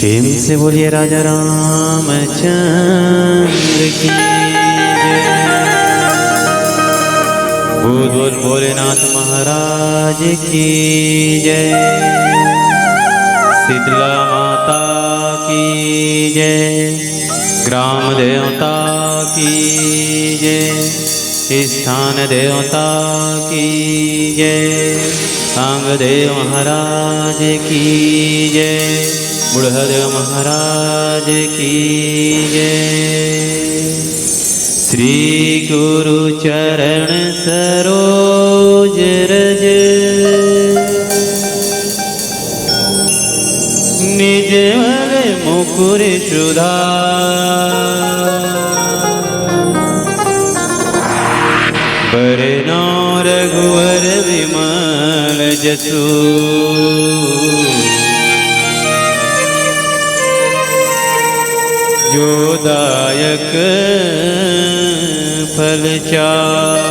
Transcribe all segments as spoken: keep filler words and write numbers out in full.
प्रेम से बोलिए राजा रामचंद्र की जय। बोल बोल भोलेनाथ महाराज की जय। शीतला माता की जय। ग्राम देवता की जय। स्थान देवता की जय। आंग देव महाराज की जय। बुढ़ा देव महाराज की जय। श्री गुरु चरण सरोज रज। निज मल मुकुर सुधार। बरनउँ रघुवर विमल जसु। जो दायक फल चार।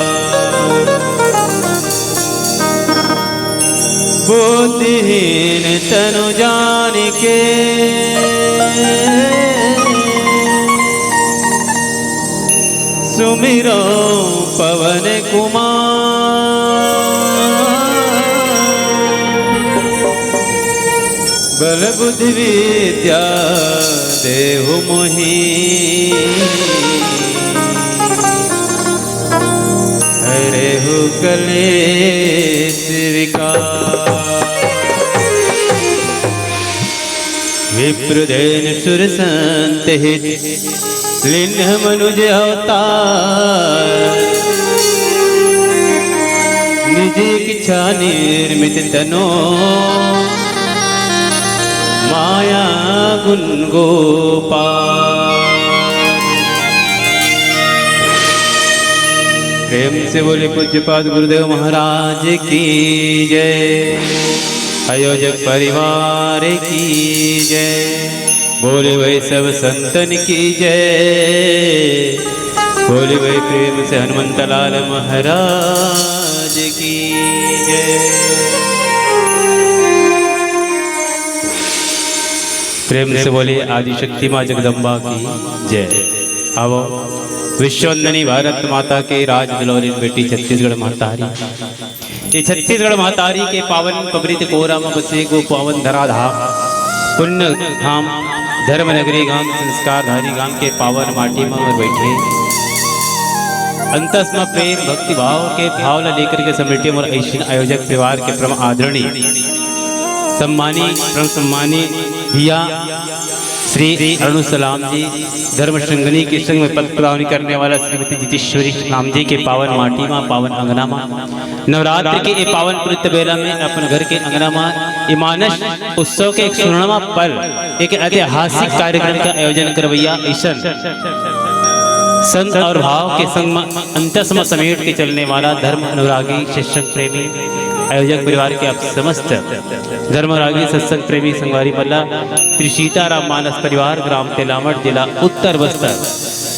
बुद्धिहीन तनु जानिके। सुमिरउँ पवन कुमार। बल बुद्धि विद्या देहु मोहि। हरेहु कलेस विकार। विप्र धेनु सुर संत हित। लीन्ह मनुज अवतार। निज इच्छा निर्मित तनु। माया गुण गोपाल। प्रेम से बोले पूज्यपाद गुरुदेव महाराज की जय। आयोजक परिवार की जय। बोले भाई सब संतन की जय। बोले भाई प्रेम से हनुमंत लाल महाराज की जय। प्रेम से बोले आदिशक्ति माँ जगदम्बा की जय। आवो, विश्वनंदिनी भारत माता के राज दुलौरिन बेटी छत्तीसगढ़ महतारी। ये छत्तीसगढ़ महतारी के पावन पवित्र कोरा म बसे गो पावन धराधाम, पुण्य धाम, धर्म नगरी गांव, संस्कारधारी गांव के पावन माटी म बइठे अंतस म प्रेम भक्ति भाव के भाव ला लेकर के समेटे मोर ऐसन आयोजक परिवार के परम आदरणीय सम्मानी, परम सम्मानी भैया श्री अरुण सलाम जी, धर्म संगनी के संग में पद प्रदान करने वाला श्रीमती जितेश्वरी सलाम जी के पावन माटी मा, पावन अंगना मा, नवरात्र के ये पावन पवित्र बेला में अपन घर के अंगना मा ये मानस उत्सव के एक सुनहरा पल, एक ऐतिहासिक कार्यक्रम का आयोजन करवैया ऐसन संत और भाव के संग म अंतस म समेट के चलने वाला धर्म अनुरागी सत्संग प्रेमी आयोजक परिवार के आप समस्त धर्म अनुरागी सत्संग प्रेमी संगवारी मन ला श्री सीताराम मानस परिवार, ग्राम तेलामठ, जिला उत्तर बस्तर,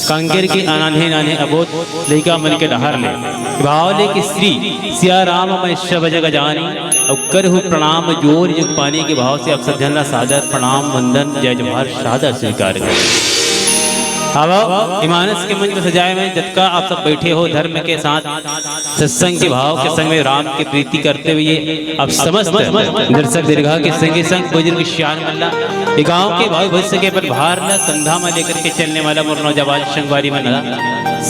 कांकेर के अनान्हे नान्हे अबोध लइका मन के डहार ले भाव ले कि श्री सिया राम मैं सब जग जानी, अउ करहु प्रणाम जोर जुग पानी के भाव से आप सब झन ला सादर प्रणाम, वंदन, जय जोहार, सादर स्वीकार करें। अब ये मानस के मंच में सजाए में जतका आप सब बैठे हो, धर्म के साथ सत्संग के भाव के संग में राम की प्रीति करते हुए आप समस्त दर्शक दीर्घा के संगे संग बुजुर्ग सियान मन ला ये गांव के भावी भविष्य के अपन भार ला कंधा में लेकर के चलने वाला मोर नौजवान संगवारी मन ला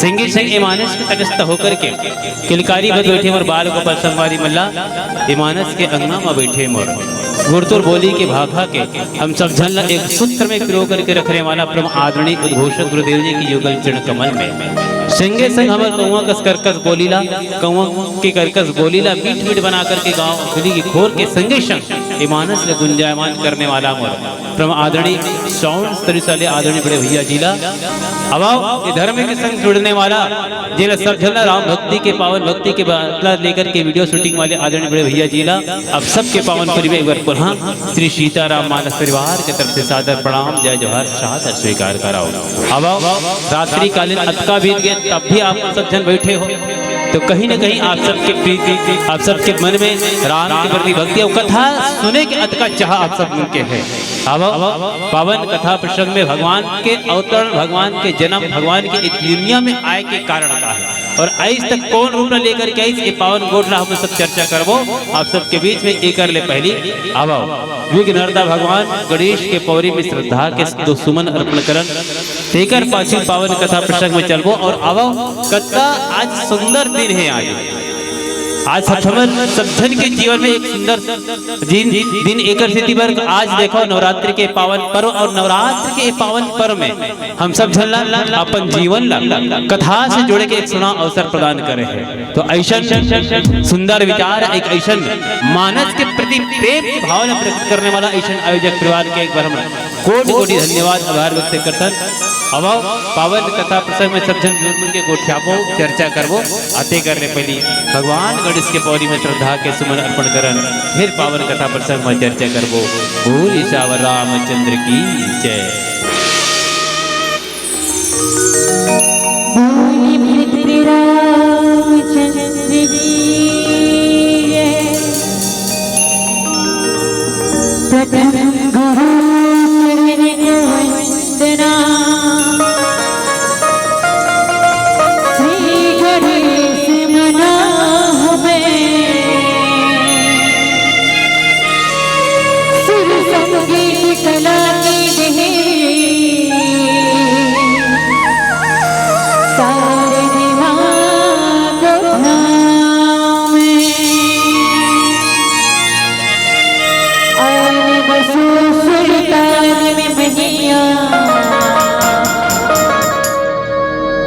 संगे संग ये मानस के तटस्थ होकर के किलकारी बन बैठे मोर बाल गोपाल संगवारी मन ला, ये मानस के अंगना में बैठे मोर गुरतुर बोली के भाखा के हम सब झन ला एक सूत्र में पिरो करके रखने वाला परम आदरणीय उद्घोषक गुरुदेव जी की युगल चरण कमल में संगे संग हमर कौआ कस करकस बोली ला, कौआ के करकस बोली ला मीठ मीठ बना करके गाँव अंगनी के खोर के संगे संग ये मानस ले गुंजायमान करने वाला मोर परम आदरणीय साउंड तरिसाले आदरणीय बड़े भैया जी ला, अब ये धर्म के संग जुड़ने वाला जेला सब झन ला राम भक्ति के पावन भक्ति के बातला लेकर के वीडियो शूटिंग वाले आदरणीय बड़े भैया जी ला, आप सबके पावन परी में एक बार पुनः श्री सीताराम मानस परिवार के तरफ से सादर प्रणाम, जय जोहार, सादर स्वीकार कराओ। अब रात्रि कालीन अतका बीत गए, तब भी आप सब झन बैठे हो, तो कहीं ना कहीं आप सबके प्रीति, आप सबके मन में राम के प्रति भक्ति और कथा सुने के अतका चाह आप सब मन के है। अब पावन कथा प्रसंग में भगवान के अवतरण, भगवान के जन्म, भगवान के इस दुनिया में आए के कारण का है और आइस तक कौन रूप ला लेकर के आइस, ये पावन गोठ ला हम सब चर्चा करबो आप सबके बीच में। एकर ले पहली आवो विघ्नहर्ता भगवान गणेश के पौरी में श्रद्धा के दो सुमन अर्पण करन, तेकर पाछू पावन कथा प्रसंग में चलबो। और आवो कतका आज सुंदर दिन है, आज, आज सब हमर सब झन के जीवन में एक सुंदर दिन, दिन एकर सेती बर आज देखो नवरात्रि के पावन पर्व और नवरात्रि के पावन पर्व में हम सब झन ला अपन जीवन ला कथा से जोड़े के एक सुना अवसर प्रदान करे है। तो ऐसन सुंदर विचार, एक ऐसन मानस के प्रति प्रेम की भावना प्रकट करने वाला ऐसन आयोजक परिवार के एक बार हम कोटि कोटि धन्यवाद, आभार व्यक्त करथन। अब पावन कथा प्रसंग में सब झन जुड़ मिल के गोठियाबो, चर्चा करबो। आते करने पहली भगवान गणेश के पौरी में श्रद्धा के सुमन अर्पण करन, फिर पावन कथा प्रसंग में चर्चा करबो। बोल सियावर रामचंद्र की जय। बोल भद्र रामचंद्र की जय। प्रथम गुरु चरण को वंदना, श्री गणेश मनाहु मैं। सुर संगीत कला की देवी, शारदा माँ को ध्यान में। और बसु सुल्तान में मैया,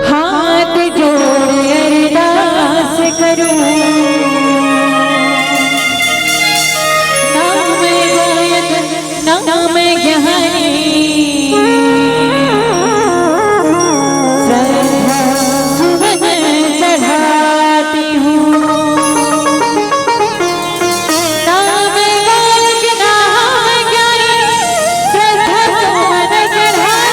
हाथ जोड़ अरदास करूं। नाम गायक नाम ज्ञानी, श्रद्धा सुमन चढ़ाती हूँ। नाम गायक नाम ज्ञानी, श्रद्धा सुमन चढ़ाती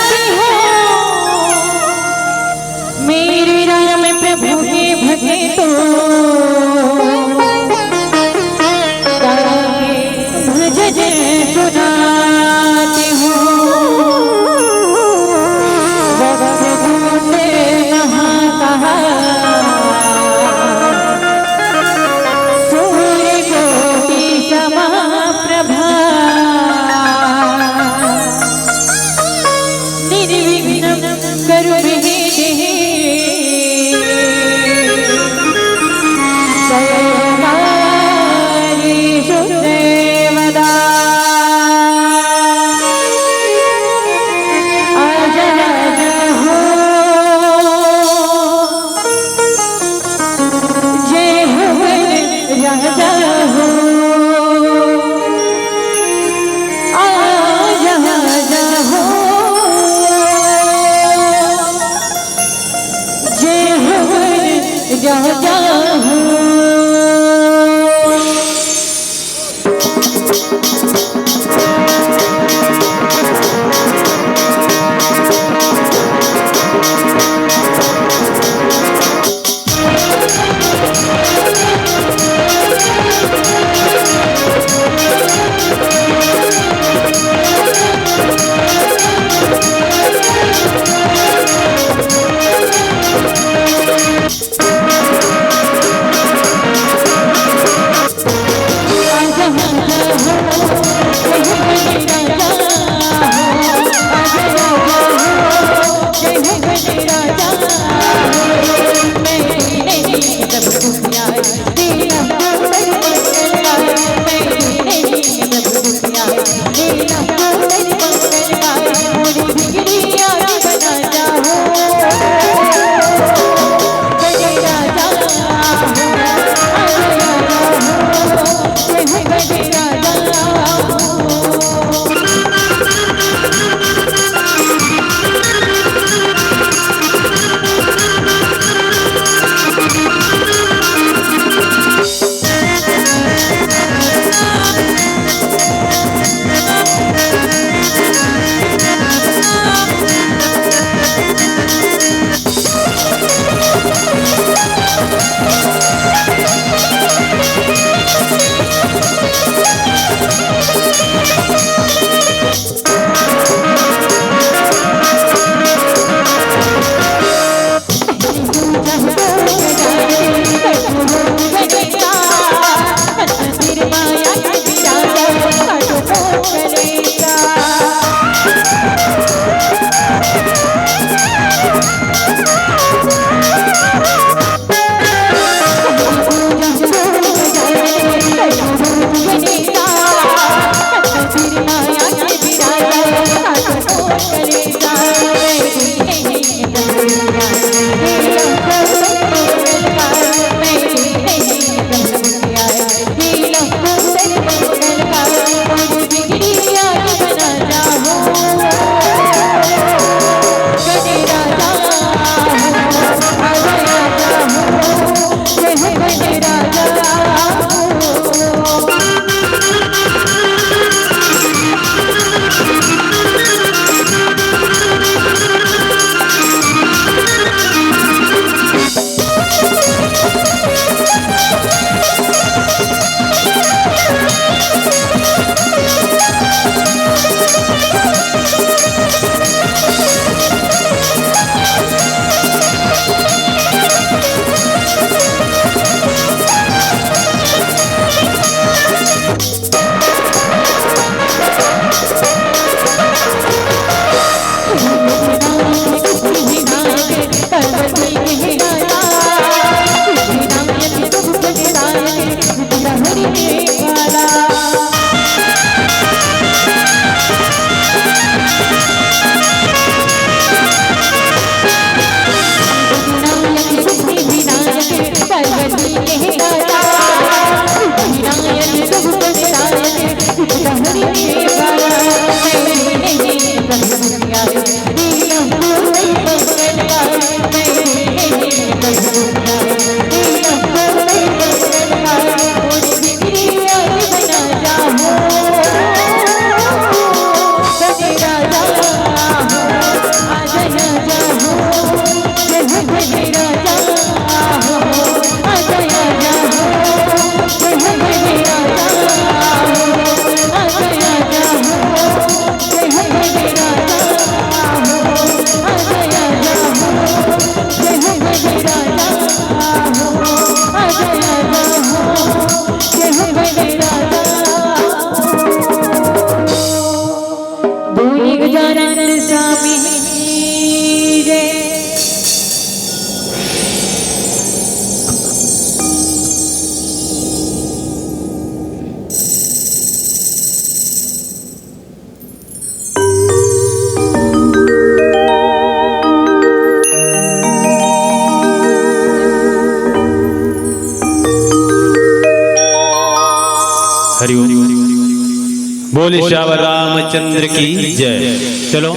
बोले सियावर रामचंद्र की जय। चलो,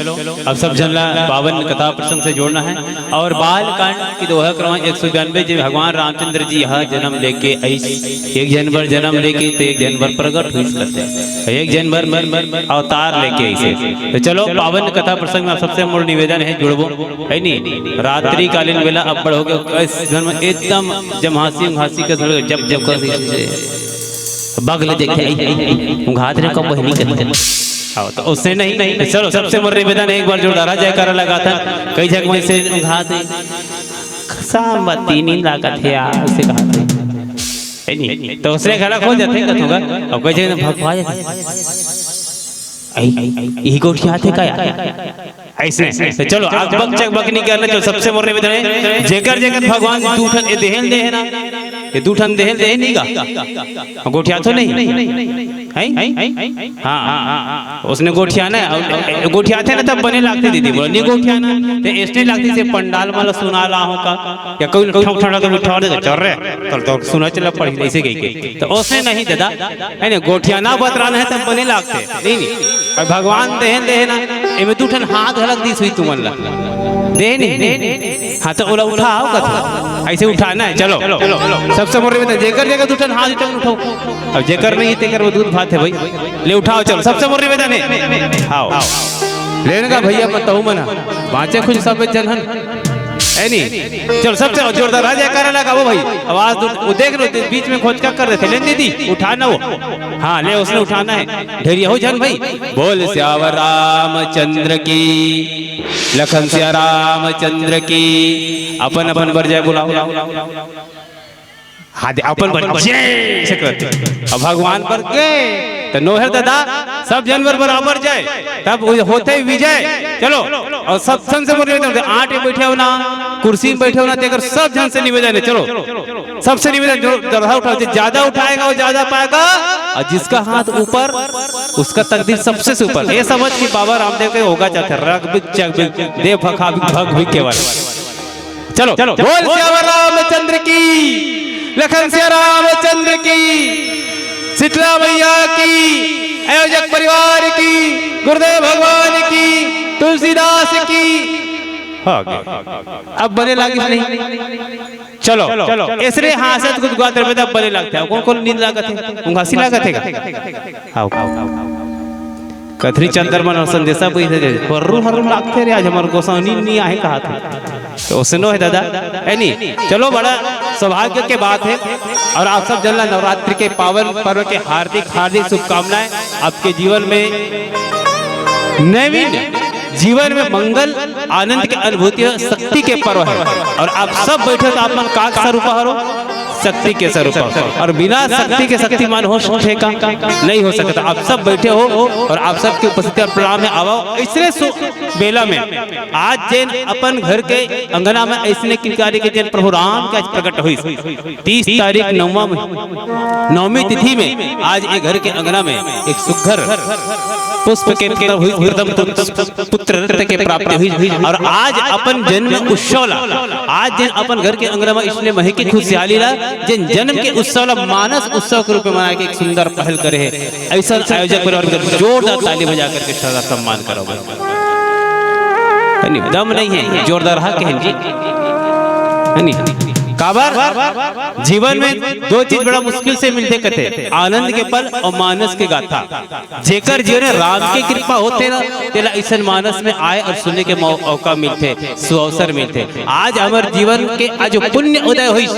अब सब झन ला पावन कथा प्रसंग से जोड़ना है। और बाल कांड की दोहा क्रमांक एक सौ बयानबे, जे भगवान रामचंद्र जी हा जन्म लेके आइस, एक झन बर जन्म लेके तो एक झन बर प्रगट हुई सकते हैं, एक झन बर अवतार लेके आइस। तो चलो, पावन कथा प्रसंग में आप सबसे मोर निवेदन है, जुड़बो, है नी? रात्रि कालीन बेला अब्बड़ हो गए, एकदम जमहासी उंघासी के जब जब कर बगल देखे, "आई, आई, आई, उंघात रे, कब बहनी करते?" आओ, तो उससे नहीं, नहीं, चलो, सबसे मोर निवेदन है, एक बार जोरदार जयकारा लगाथन। कई झक वैसे उंघात है, "सांबती नींद लागत है यार," उसे कहा थे। है नहीं? तो उसने खड़ा हो जाते हैं, कथोगा। अब कोई जगह भगवा जाते हैं। "आई, यही गोठिया थे का यार?" ऐसने। तो चलो, आग बक चक बक नहीं करना। चलो, सबसे मोर निवेदन है, जेकर जेकर भगवान दू ठन ए देहन देहे ना, ये दू ठन देहन देहे नहीं गा, गोठिया तो नहीं है? हाँ, हाँ, हाँ, उसने गोठिया ना, गोठिया थे ना, तब बने लागते दीदी, बोला, "नहीं गोठिया ना, ते ऐसने लागते से पंडाल वाला सुना ला हो का, या कोई ठोक ठोक तो बिठा दे, चल रे, चल तो सुना चला पढ़ी," ऐसे कह के। तो उसने नहीं दादा, है ना, गोठियाना बतराना है तब बने लागते। नहीं, नहीं। और भगवान देहन देहे ना, एमे दू ठन हाथ घलक दी सुई तुमन ला। दे नहीं। हाँ, तो ओला उठाओ कथो। ऐसे उठाना है, चलो। सबसे मोर में तो जेकर जेकर दू ठन हाथ उठा उठाओ। अब जेकर नहीं, तेकर वो दूध भात है भाई। ले उठाओ, चलो, सबसे मोर निवेदन है। आओ। लेने का भैया, मत तहु मना। बाँचे खुश सब जन हन। है नी? चलो, सबसे जोरदार आ जाए, करे लगा वो भाई। आवाज दो, वो देख लो, बीच में खोच का कर देते। ले दीदी, उठाना वो। हाँ, ले, उसने उठाना है। ढेरिया हो जान भाई। बोल सियावर रामचंद्र की, लखन सिया रामचंद्र की। अपन अपन बर जय बुलाओ। हाँ दे, अपन बर जय से करते। अब भगवान बर गए, तो नोहर दादा, सब जनवर बराबर जाए, तब वो होते विजय। चलो, और सब जन से बोले, आठ में बैठे हो ना, कुर्सी में बैठे हो ना, तेकर सब जन से निवेदन है, चलो, सबसे निवेदन, जो दरहा उठाओ, जो ज्यादा उठाएगा, वो ज्यादा पाएगा, और जिसका हाथ ऊपर, उसका तकदीर सबसे से ऊपर। ये समझ कि बाबा रामदेव के होगा चाहते, रग बिग, चग बिग, दे भखा बिग, भग बिग केवल। चलो, चलो, बोल सियावर रामचंद्र की, लखन सिया रामचंद्र की, शीतला मैया की, आयोजक परिवार की, गुरुदेव भगवान की, तुलसीदास की। हो गए। अब बने लागिस नहीं। चलो, चलो, इसने हाँसत गुदगुआत रहे, तब बने लागथे। कौन कौन नींद लागत है? उंघासी लागत है का? आओ। कथरी चंद्रमा न संदेशा पइसे दे। हर्रू हर्रू लागथे रे, आज हमर गोसाउनी नी आहे कहा था। तो उसनो है दादा, है नी? चलो, बड़ा सौभाग्य के बात है। और आप सब जन ला नवरात्रि के पावन पर्व के हार्दिक, हार्दिक शुभकामनाएं। आपके जीवन में नवीन, जीवन में मंगल, आनंद के अनुभूति और शक्ति के पर्व है। और आप सब बैठे तो आप मन का स्वरूप हरो? शक्ति के स्वरूप। और बिना शक्ति के शक्तिमान हो सकथे का? नहीं हो सकता। आप सब बैठे हो और आप सबके उपस्थिति और प्रणाम में आवा। ऐसने सु-, बेला में आज जेन अपन घर के अंगना में ऐसने किलकारी के जेन प्रभु राम के आज प्रकट होइस, तीस तारीख नवमा में, नवमी तिथि में आज ये घर के अंगना में एक सुघर पुष्प के मतलब हुई, प्रथम पुत्र रत्न के प्राप्ति हुई। और आज अपन जन्म उत्सव ला, आज जेन अपन घर के अंगना में इसने महकी खुशहाली ला, जेन जन्म के उत्सव ला मानस उत्सव के रूप में मनाए के एक सुंदर पहल करे है। ऐसा आयोजक परिवार के जोरदार ताली बजा करके श्रद्धा सम्मान करो भाई। है नी? दम नहीं है, जोरदार हा कहन जी। है नी? काबर? जीवन में दो चीज बड़ा मुश्किल से मिलथे कथे, आनंद के पल और मानस के गाथा। जेकर जीवन में राम के कृपा होथे ना, तेला अइसन मानस में आए और सुने के मौ-, मौका मिलथे, सुअवसर मिलथे। आज हमर जीवन के आज पुण्य उदय होइस,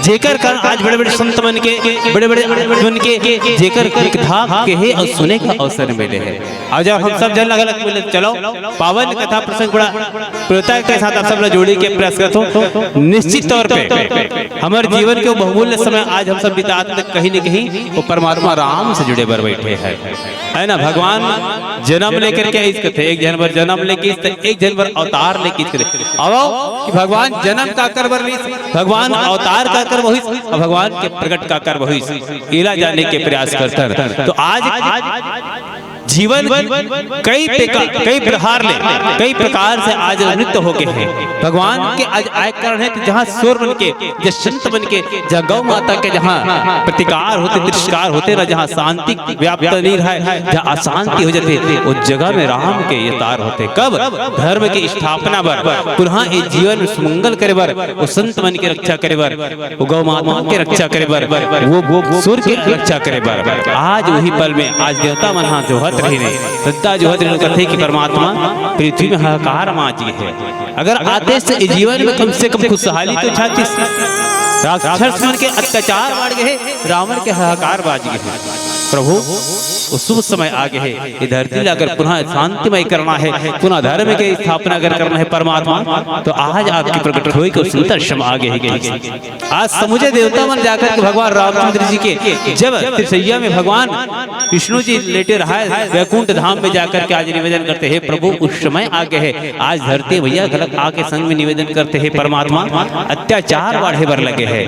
जेकर कारण आज बड़े-बड़े संत मन के, बड़े-बड़े मन के, जेकर धाम के हे और सुने का अवसर मिले है। और जब हम सब जन अलग-अलग मिले, चलो, पावन कथा प्रसंग बड़ा प्रियता के साथ आप सब ला जोड़े के प्रयास करत हो। निश्चित तौर पे हमर जीवन के वो बहुमूल्य समय आज हम सब बितात, तो कहीं न कहीं वो परमात्मा राम से जुड़े बर बैठे हैं, है ना? भगवान जन्म लेकर के इस कथे, एक जन बर जन्म लेके इस, एक जन बर अवतार लेके इस कथे। अब कि भगवान जन्म का कर बर रहिस, भगवान अवतार का कर होइस, और भगवान के प्रकट का कर होइस, इला जाने के प्रयास करथन। तो आज जीवन कई प्रकार, कई प्रकार ले, कई प्रकार से आज अवनत हो गए हैं। भगवान के आज आय कारण है, तो जहाँ सोर मन के, जहाँ संत मन के, जहाँ गौ माता के, जहाँ प्रतिकार होते, तिरस्कार होते ना, जहाँ शांति व्याप्त नहीं रहा है, जहाँ अशांति हो जाते, उस जगह में राम के ये तार होते। कब? धर्म की स्थापना बर, पुनः ये जीवन में सुमंगल करे बर, वो संत मन की रक्षा करे बर, वो गौ माता के रक्षा करे बर, वो, वो सूर्य के रक्षा करे बर। आज वही पल में आज देवता मन हा जोहत रहिन, श्रद्धा जोहत रहिन, कथे कि परमात्मा पृथ्वी में हाहाकार माची है। अगर आते से जीवन में कम से कम खुशहाली तो छातीस, राक्षस मन के अत्याचार बाढ़ गए, रावण के हाहाकार बाज गए। प्रभु, वो शुभ समय आ गए है, ये धरती ला अगर पुनः शांतिमय करना है, पुनः धर्म के स्थापना अगर करना है परमात्मा, तो आज आपके प्रकट होए के सुंदर समय आ गए है। आज समुझे देवता मन जाकर के भगवान रामचंद्र जी के, जब त्रिशैया में भगवान विष्णु जी लेटे रहा है, वैकुंठ धाम में जाकर के आज निवेदन करते हैं, प्रभु, उस समय आ गए है। आज धरती भैया गलत आके संग में निवेदन करते हैं, परमात्मा, अत्याचार बाढ़े बर लगे है,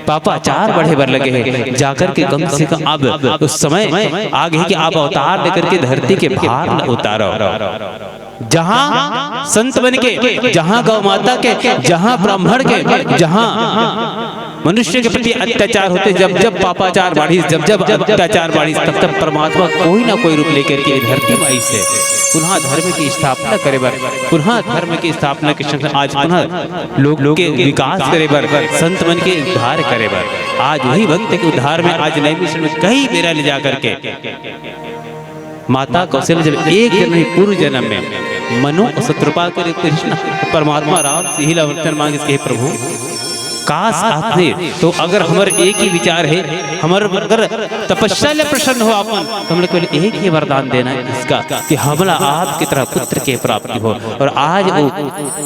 पापाचार बढ़े बर लगे है, जाकर के कम से कम अब उस समय आ गए कि आप अवतार लेकर के धरती के भार ल उतारो। जहाँ संत बन के, जहाँ गौ माता के, जहाँ ब्राह्मण के, जहाँ मनुष्य के प्रति अत्याचार होते, जब जब पापाचार बाढ़िस, जब जब अत्याचार बाढ़िस, तब तब परमात्मा कोई ना कोई रूप लेकर के धरती में आइस हे। पुनः धर्म की स्थापना करे बर, पुनः धर्म की स्थापना के संग आज पुनः लोग, लोग के विकास करे बर, संत मन के उद्धार करे बर। आज वही भक्त के उद्धार में आज नैमिषारण्य में कई बेरा ले जा करके माता कौशल्या जब एक जन्म ही पूर्व जन्म में मनु अउ शतरूपा के रूप में रहिस ना, परमात्मा राम से ही ला वरदान मांगिस कि हे प्रभु, काश आते तो अगर हमर एक ही विचार है, हमर अगर तपस्या ले प्रसन्न हो आपन, तो हमला केवल एक ही वरदान देना इसका कि हमला आपके तरह पुत्र के प्राप्ति हो। और आज वो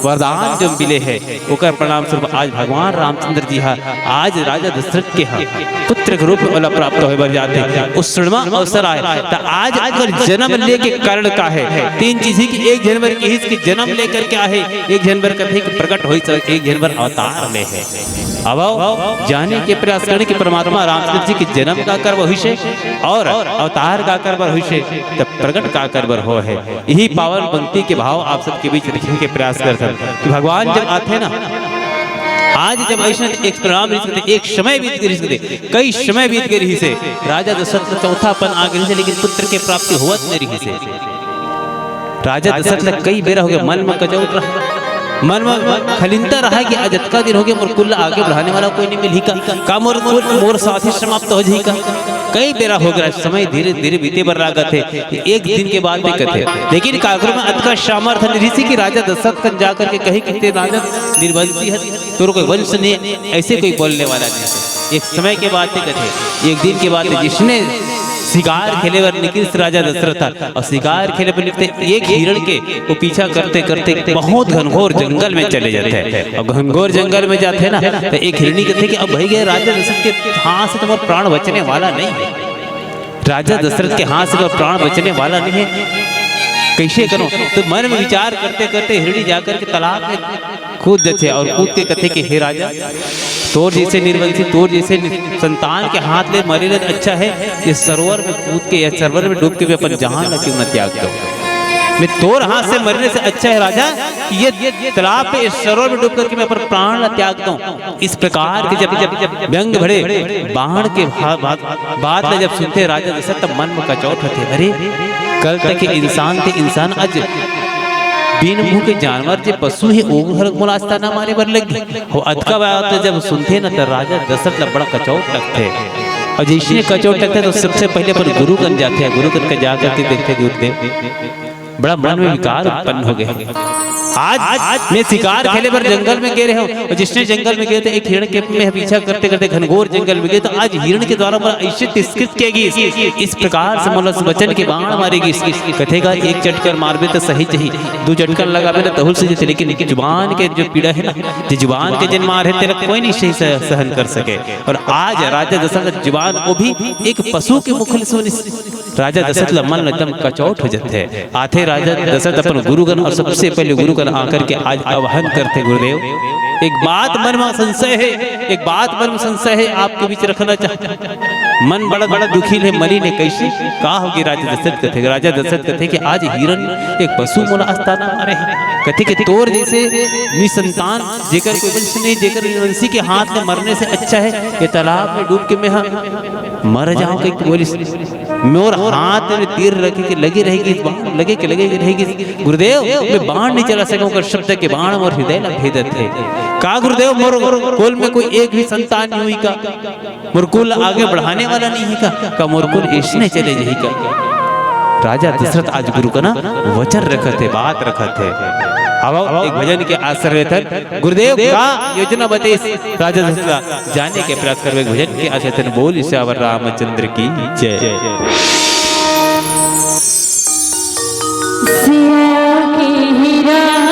वरदान जो मिले है, ओकर परिणाम स्वरूप आज भगवान रामचंद्र जी हा आज राजा दशरथ के हा पुत्र के रूप में ओला प्राप्त होए बर जाथे। उस क्षण म अवसर आए, त आज ओकर जन्म ले के कारण का है? तीन चीज ही कि एक झन बर किहिस कि जन्म लेकर के आहे, एक झन बर कथे कि प्रकट होइस, एक झन बर अवतार ले हे। अब आओ, जाने के प्रयास करें कि परमात्मा रामचंद्र जी के जन्म काकर बर होइस हे और अवतार काकर बर होइस हे, त प्रकट काकर बर होए हे। यही पावन पंक्ति के भाव आप सबके बीच रखे के प्रयास करथन कि भगवान जब आथे ना, आज जब अइसन एक परिणाम रहिस हे, एक समय बीत गे रहिस हे, कई समय बीत गे रहिस हे, राजा दशरथ ला चौथापन आ गे रहिस हे, लेकिन पुत्र के प्राप्ति होवत नइ रहिस हे। राजा दशरथ ला कई बेरा हो गे, मन म कचौट रहा, मन म खलिनता रहा कि आज अतका दिन हो गे, मोर कुल ला आगे बढ़ाने वाला कोई नइ मिलही का, का मोर कुल, मोर साथी समाप्त हो जाही का। कई बेरा हो गे रहा, समय धीरे धीरे बीते बर लागत हे, एक दिन के बात नइ कथे, लेकिन काकरो में अतका सामर्थ नइ रहिस कि राजा दशरथ कन जा करके कही कि ते राजा निर्वंशी हस, तोर कोई वंश नइ हे, अइसे कोई बोलने वाला नइ हे। एक समय के बात नइ कथे, एक दिन के बात हे, जइसने शिकार खेले बर निकलिस राजा दशरथ ह, अउ शिकार खेले बर निकलथे एक हिरण के वो पीछा करते करते बहुत घनघोर जंगल में चले जाथे। अउ घनघोर जंगल में जाथे ना, त एक हिरनी कथे कि अब भई गे, राजा दशरथ के हाथ से तो मोर प्राण बचने वाला नइ हे। राजा दशरथ के हाथ से तो प्राण बचने वाला नइ हे, कइसे करों? त मन में विचार करते करते हिरनी जाकर के तालाब में कूद जाथे अउ कूद के कथे कि हे राजा, तोर जइसे निर्वंशी, तोर जइसे नि-, संतान के हाथ ले मरे ले अच्छा हे, ये सरोवर में कूद के या सरोवर में डूब के मैं अपन जान ला क्यों न त्याग दूं? मैं तोर हाथ से मरने से अच्छा हे राजा कि ये तालाब पे, इस सरोवर में डूब करके मैं अपन प्राण ला त्याग दूं। इस प्रकार के जब, जब, जब व्यंग भरे बाण के भा-, भा-, बात ला जब सुनथे राजा दशरथ, तब मन में कचौट होथे, अरे, कल तक के इंसान थे, इंसान आज बिन मुंह के जानवर जे पशु हे, ओ घलो मोला आज ताना मारे बर लग गे। हो अतका बात जब सुनथे न, त राजा दशरथ ला बड़ा कचौट लगथे। अउ जइसने कचौट लगथे, त सबसे पहिले अपन गुरु कन जाथे, गुरु कन के जा करके देखथे, गुरुदेव, बड़ा मन में विकार उत्पन्न हो गे हे। आज, आज मैं शिकार खेले बर जंगल में गे रहेंव, अउ जइसने जंगल में गेंव त एक हिरण के मैं पीछा करते करते घनघोर जंगल में गेंव, त आज हिरण के द्वारा मोला अइसे तिरस्कृत किया गिस, इस प्रकार से मोला वचन के बाण मारे गिस। कथे गा, एक चटकन मारबे त सही जही, दू चटकन लगाबे त तहूं ल सही जथे, लेकिन जुबान के जो पीड़ा हे ना, जे जुबान के जेन मार हे, तेला कोई नइ सही सह-, सहन कर सके। अउ आज राजा दशरथ जुबान, वो भी एक पशु के मुख ले सुनिस। राजा दशरथ ला मन एकदम कचौट हो जाथे। आथे राजा दशरथ अपन गुरु कन अउ सबसे पहिले गुरु कन आकर के आज आह्वान करथे, गुरुदेव, एक बात मन म संशय हे, एक बात मन म संशय हे, आपके बीच रखना चाहत हंव। मन बड़ा, बड़ा दुखी हे, मलिन हे, कइसे? का होगे राजा दशरथ कथे? राजा दशरथ कथे कि आज हिरण एक पशु मोला अस्ताना मारे हे। कथे कि तोर जइसे निसंतान, जेकर कोई वंश नहीं, जेकर वंशी के हाथ ले मरने से अच्छा हे ये तालाब में डूब के मैं हा मर जांव कहिके बोलिस। मोर हाथ में तीर रखे के लगे रहेगिस, बाण लगे के लगे रहेगिस। गुरुदेव, मैं बाण नहीं चला सकंव, ओकर शब्द के बाण मोर हृदय ला भेदत हे। का गुरुदेव, मोर कुल में कोई एक भी संतान नहीं होही का? मोर कुल आगे बढ़ाने वाला नहीं हे का? का मोर कुल अइसने चले जाही का? राजा दशरथ आज गुरु कना वचन रखत हे, बात रखत हे। अब एक भजन के आश्रय लेथन। गुरुदेव का योजना बताइस राजा दशरथ ला, जाने के प्रयास करबो। एक भजन के आश्रय लेथन। बोल सियावर रामचंद्र की जय। सिया के ही राम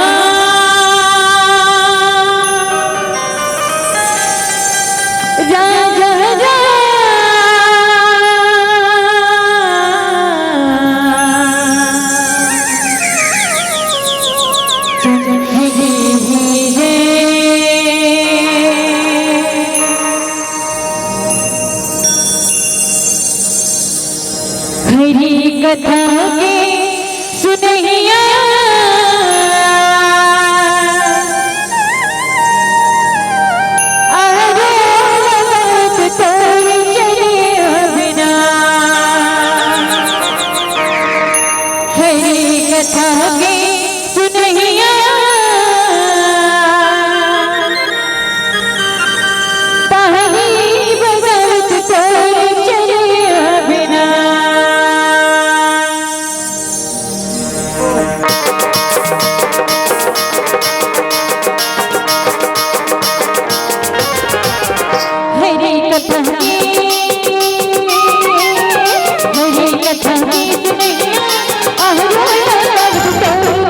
राजा राम। हरि कथा के सुनहिया, अहरो मत तोर चले बिना। हरि कथा के सुनहिया, पानी बदलत तोर चले बिना। हरि कथा के, हरि कथा के सुनहिया, अहरो तोर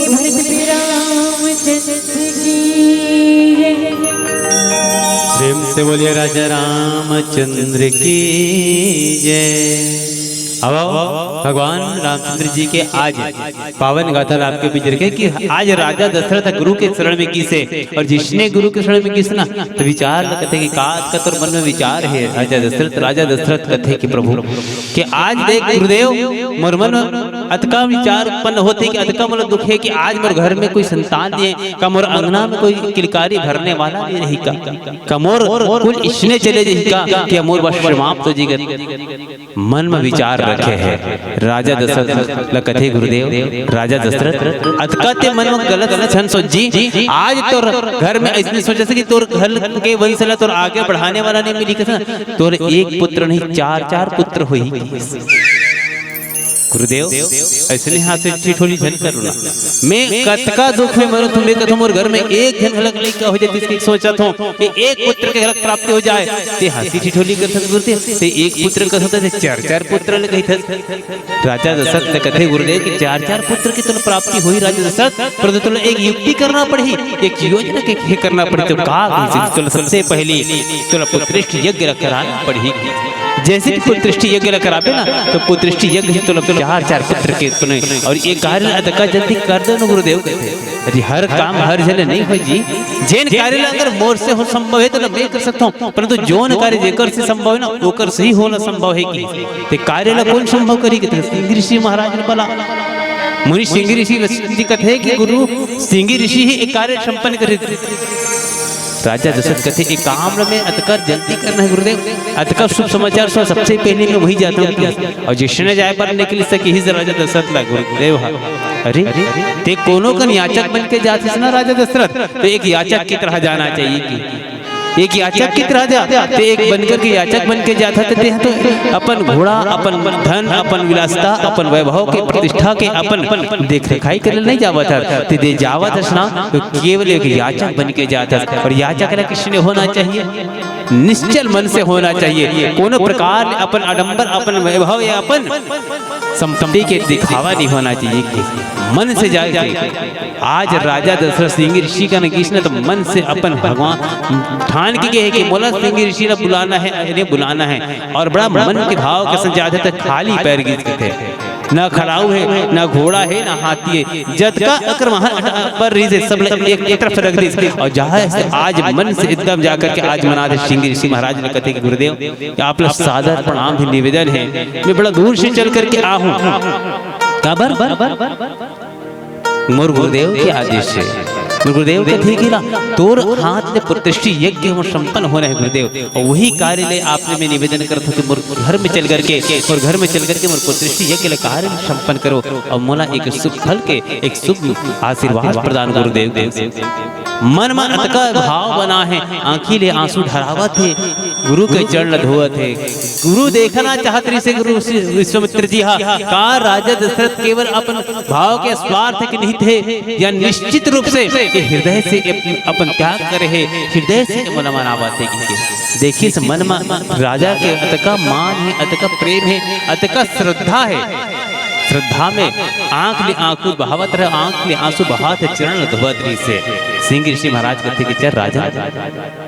धरती पे रामचंद्र की जय। प्रेम से बोलिए राजा रामचंद्र की जय। अब आओ, भगवान रामचंद्र जी के आज पावन गाथा ला आपके बीच रखे कि आज राजा दशरथ गुरु के शरण में गिसे, और जिसने गुरु के शरण में गिस ना, तो विचार ल कथे कि का, का तोर मन में विचार हे राजा दशरथ। राजा दशरथ कथे कि प्रभु, कि आज देख गुरुदेव, मोर मन में अतका विचार उत्पन्न होथे कि अतका मोला दुख हे कि आज मोर घर में कोई संतान नइ हे, का मोर अंगना में कोई किलकारी भरने वाला नइ रही का, का मोर कुल इसने चले जाही का, कि मोर बस समाप्त हो जाही। मन में विचार रखे हे राजा दशरथ ल कथे गुरुदेव, राजा दशरथ, अतका ते मन में गलत क्षण सोच जी, आज तोर घर में अइसने सोचे से कि तोर घर के वंश ला तोर आगे बढ़ाने वाला नइ मिली कथे, तोर एक पुत्र नहीं, चार चार पुत्र होही। गुरुदेव, अइसने हाथ से ठिठोली झन करो ना। मैं कतका दुख में मरूं, तुम्हें कथो मोर घर में एक झन घलक लइका हो जाए, जिसकी सोचत हूं कि एक पुत्र के घलक प्राप्ति हो जाए। ते हंसी ठिठोली करथस गुरुदेव, ते एक पुत्र कथस ते चार चार पुत्र ल कहिथस। राजा दशरथ ल कथे गुरुदेव कि चार चार पुत्र की तोला प्राप्ति होही राजा दशरथ, परंतु तोला एक युक्ति करना पड़ही, एक योजना के, के करना पड़ही। तो का कहिस? तोला सबसे पहली तोला पुत्रेष्टि यज्ञ ल कराना पड़ही। जैसे कि पुत्रेष्टि यज्ञ ल कराबे ना, तो पुत्रेष्टि यज्ञ ही तोला चार चार पुत्र के तूने, और ये कार्य अतका जल्दी कर दे ना गुरुदेव। अरे हर काम हर झन नइ होय जी। जेन कार्य ला अगर मोर से हो संभव हे तो मैं कर सकता हूँ, परंतु जोन कार्य जेकर से संभव हे ना, ओकर से ही होना संभव हे कि ते कार्य ला कोन संभव करी? कि ते श्रृंगी ऋषि महाराज ने बोला। मुनि श्रृंगी ऋषि जी कथे कि गुरु, श्रृंगी ऋषि ही एक कार्य संपन्न करे। राजा दशरथ कथे, "एक काम ल मैं अतका जल्दी करना हे गुरुदेव, अतका शुभ समाचार सुना, सबसे पहले मैं वहीं जाता हूँ।" और जिसने जाए पर निकल सके ही राजा दशरथ ला गुरुदेव हा। अरे, ते कोनो कन याचक बन के जात हस ना राजा दशरथ, तो एक याचक की तरह जाना चाहिए कि एक याचक की तरह जा, ते एक बनकर के याचक बन के जात हस, ते तो अपन घोड़ा, अपन धन, अपन विलासता, अपन वैभव के प्रतिष्ठा के अपन देख रेखाई करे नइ जावत हस, ते दे जावत हस ना, तो केवल एक याचक बन के जात हस। और याचक ला किसने होना चाहिए? निश्चल मन से होना चाहिए। कोनो प्रकार ले अपन आडंबर, अपन वैभव या अपन संपत्ति के दिखावा नइ होना चाहिए। मन से जाए के। आज राजा दशरथ श्रृंगी ऋषि कन गिस ना, तो मन से अपन भगवान ठान के गे हे कि मोला श्रृंगी ऋषि ला बुलाना हे, इन्हें बुलाना हे। और बड़ा मन के भाव के संग जात हे, तो खाली पैर गिस कथे। ना खड़ाऊ हे, ना घोड़ा हे, ना हाथी हे। जतका अकर वहां पर रहिस हे, सब ल एक, एक तरफ रख दिस। और जहां से आज मन से एकदम जाकर के आज मना दे श्रृंगी ऋषि महाराज ल कथे कि गुरुदेव, आप ला सादर प्रणाम हे, निवेदन हे, मैं बड़ा दूर से चल करके आ हूं। काबर? मोर गुरुदेव के आदेश हे। मोर गुरुदेव कथे कि ला, तोर हाथ ले पुत्रेष्टि यज्ञ मोर संपन्न होना हे गुरुदेव। और वही कार्य ले आपने मैं निवेदन करत हूं कि मोर घर में चल करके, मोर घर में चल करके मोर पुत्रेष्टि यज्ञ ले कार्य संपन्न करो और मोला एक शुभ फल के, एक शुभ आशीर्वाद प्रदान गुरुदेव दे। मन म अतका भाव बना हे, आंखी ले आंसू ढरावत हे, गुरु के चरण ल धोवत हे। गुरु देखना चाहत रहिस हे गुरु विश्व-, विश्वामित्र जी हा, का राजा दशरथ केवल अपन भाव के स्वार्थ के निहित हे, या निश्चित रूप से ये हृदय से ये अपन त्याग करे हे, हृदय से ये मोला मनावत हे कहिके। देखिस मन म राजा के अतका मान हे, अतका प्रेम हे, अतका श्रद्धा हे। श्रद्धा में आंख ले आंसू बहावत रहे, आंख ले आंसू बहात हे, चरण ल धोवत रहिस हे। श्रृंगी ऋषि महाराज कथे कि चल राजा,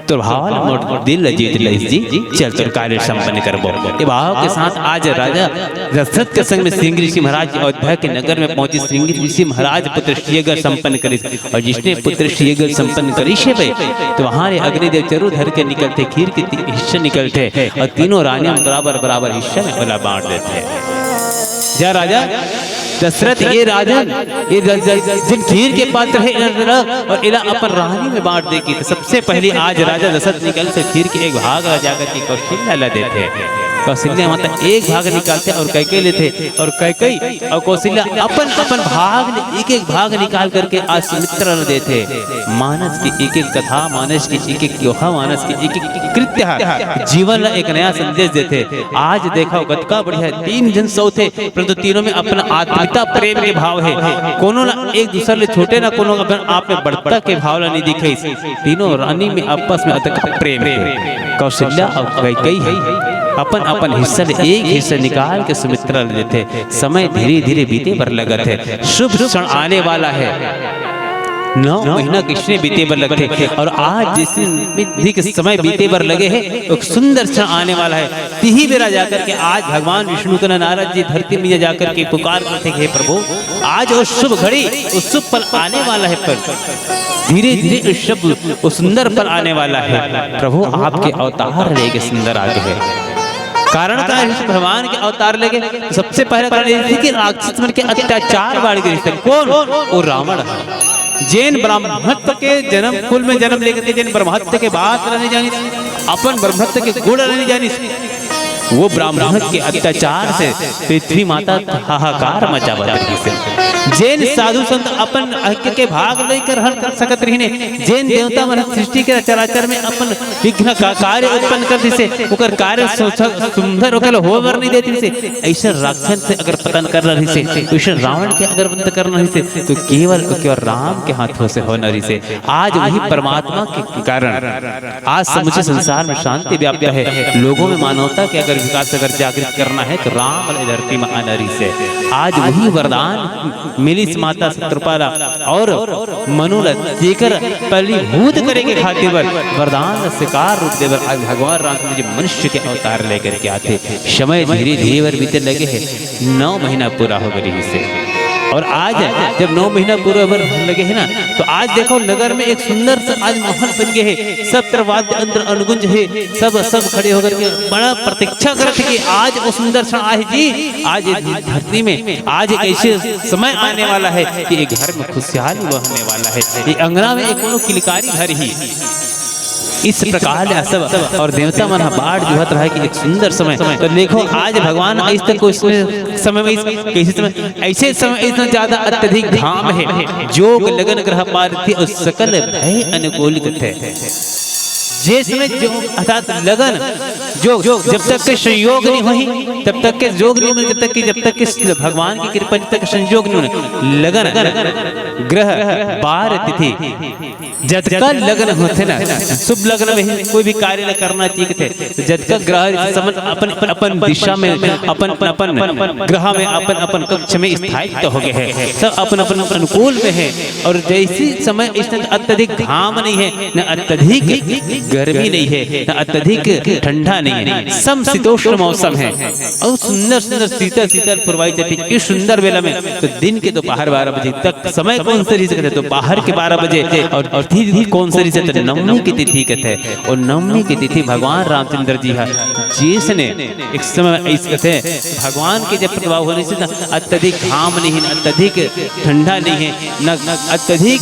तोर भाव ल मोर दिल ल जीत लइस जी, चल तोर कार्य संपन्न करबो। ये भाव के साथ आज राजा दशरथ के संग में श्रृंगी ऋषि महाराज अयोध्या के नगर में पहुंचे। श्रृंगी ऋषि महाराज पुत्रेष्टि यज्ञ संपन्न करिस, और जिसने पुत्रेष्टि यज्ञ संपन्न करिस हे भाई, तो वहां ले अग्निदेव चरु धर के निकलथे, खीर के ती-, हिस्सा निकलथे, और तीनों रानियां बराबर बराबर हिस्सा में ओला बांट देथे। जा राजा दशरथ, ये राजन, ये ज-, ज-, जिन खीर के पात्र हे, एला रख और एला अपन रानी में बांट दे कहिथे। सबसे पहले आज राजा दशरथ निकल से खीर के एक भाग ला जाकर के कौशल्या ला देथे। कौशल्या माता एक भाग निकालथे और कैकेयी लेथे, और कैकेयी और कौशल्या अपन अपन भाग ले एक एक भाग निकाल करके आज सुमित्रा ला देथे। मानस की एक एक कथा, मानस की एक एक दोहा, मानस की एक एक कृत्य ह जीवन ला एक नया संदेश देथे। आज देखा कतका बढ़िया तीन झन सौथे, परंतु तीनों में अपन आत्मीयता प्रेम के भाव हे। कोनो ला एक दूसर ले छोटे ना कोनो अपन आप में बढ़ता के भाव ला नइ दिखइस। तीनों रानी में आपस में अतका प्रेम हे। कौशल्या अउ कैकेयी हे। अपन अपन हिस्सा ले एक हिस्सा निकाल के सुमित्रा ल देथे। समय धीरे धीरे बीते बर लगत हे, शुभ क्षण आने वाला हे। नौ महीना कइसने बीते बर लगथे, अउ आज जइसे विधि के समय बीते बर लगे हे, एक सुंदर क्षण आने वाला हे। तिही बेरा जाकर के आज भगवान विष्णु के नारद जी धरती में जाकर के पुकार करथे कि हे प्रभु, आज वो शुभ घड़ी, वो शुभ पल आने वाला हे। पर धीरे धीरे वो शुभ, वो सुंदर पल आने वाला हे। प्रभु आपके अवतार लेके सुंदर आगे हे। कारण का हे? भगवान के अवतार लेके सबसे पहले कारण ये कि राक्षस मन के अत्याचार बढ़ गए थे। कौन? वो रावण हे। जेन ब्राह्मणत्व के जन्म, कुल में जन्म लेके थे, जेन ब्रह्मत्व के बात रहने जानिस, अपन ब्रह्मत्व के गुण रहने जानिस, वो ब्राह्मण के अत्याचार से पृथ्वी माता हाहाकार मचावत रहिस हे। जेन साधु संत अपन हक के भाग लेकर हर कर सकत रहिने, जेन देवता मन सृष्टि के चराचर में अपन विघ्न का कार्य उत्पन्न कर दिसे, ओकर कार्य सोच-, सुंदर ओकर होवर नहीं देत रहिसे, ऐसे राक्षस से अगर पतन करना रहिसे, ऐसे रावण के अगर बंद करना रहिसे, तो केवल, केवल राम के हाथों से होना रहिसे। आज वही परमात्मा के कारण आज समूचे संसार में शांति व्याप्त हे। लोगों में मानवता के अगर विकास अगर जागृत करना हे, तो राम वाले धरती में आना रहिसे। आज वही वरदान मिलिस माता शतरूपा ला अउ मनु ला, जेकर फलीभूत करे के खातिर बर वरदान ला साकार रूप दे बर आज भगवान रामचंद्र जी मनुष्य के अवतार लेकर के आथे। समय धीरे धीरे बर बीते लगे हे, नौ महीना पूरा हो गए रहिसे। अउ आज जब नौ महीना पूरा बर लगे हे ना, तो आज देखो नगर में एक सुंदर सा आज माहौल बन गए हे, सब तरफ वाद्य यंत्र अनुगुंज हे, सब, सब खड़े होकर के बड़ा प्रतीक्षा करत हे कि आज वो सुंदर क्षण आए जी, आज ये धरती में आज एक ऐसे समय आने वाला हे कि ये घर में खुशहाली बहने वाला हे, ये अंगना में एक कोनो किलकारी घर ही। इस प्रकार ले सब अउ देवता मन ह बाट जोहत रहे कि एक सुंदर समय। तो देखो, आज भगवान इस तक को इसमें समय में इस, कैसे समय, ऐसे समय इतना ज्यादा अत्यधिक घाम हे, जोग लगन ग्रह पारथी अउ सकल भय अनुकूल कथे। जे समय जोग अर्थात लगन, जोग, जब तक के संयोग नहीं होही, तब तक के जोग नहीं होही, जब तक के, जब तक के भगवान की कृपा, जब तक के संयोग नहीं होही। लगन, ग्रह, बार, तिथि, जतका लगन होथे ना, शुभ लगन में ही कोई भी कार्य ल करना चाहिए थे। तो जतका ग्रह समझ अपन, अपन दिशा में, अपन, अपन ग्रह में, अपन, अपन कक्ष में स्थायित्व हो गए हे, सब अपन, अपन अनुकूल में हे। अउ जैसी समय इस समय अत्यधिक घाम नहीं हे, न अत्यधिक गर्मी नहीं हे, न अत्यधिक ठंडा नहीं हे, समशीतोष्ण मौसम हे। अउ सुंदर सुंदर शीतल शीतल पुरवाई जाती, इस सुंदर बेला में तो दिन के दोपहर बारह बजे तक समय कौन से रहिसे कथे, दोपहर के बारह बजे, अउ, अउ तिथि कौन से रहिसे, तो नवमी की तिथि कथे। अउ नवमी की तिथि भगवान रामचंद्र जी ह जैसने एक समय ऐस कथे, भगवान के जब प्रभाव होने से ना अत्यधिक घाम नहीं हे, न अत्यधिक ठंडा नहीं हे, न अत्यधिक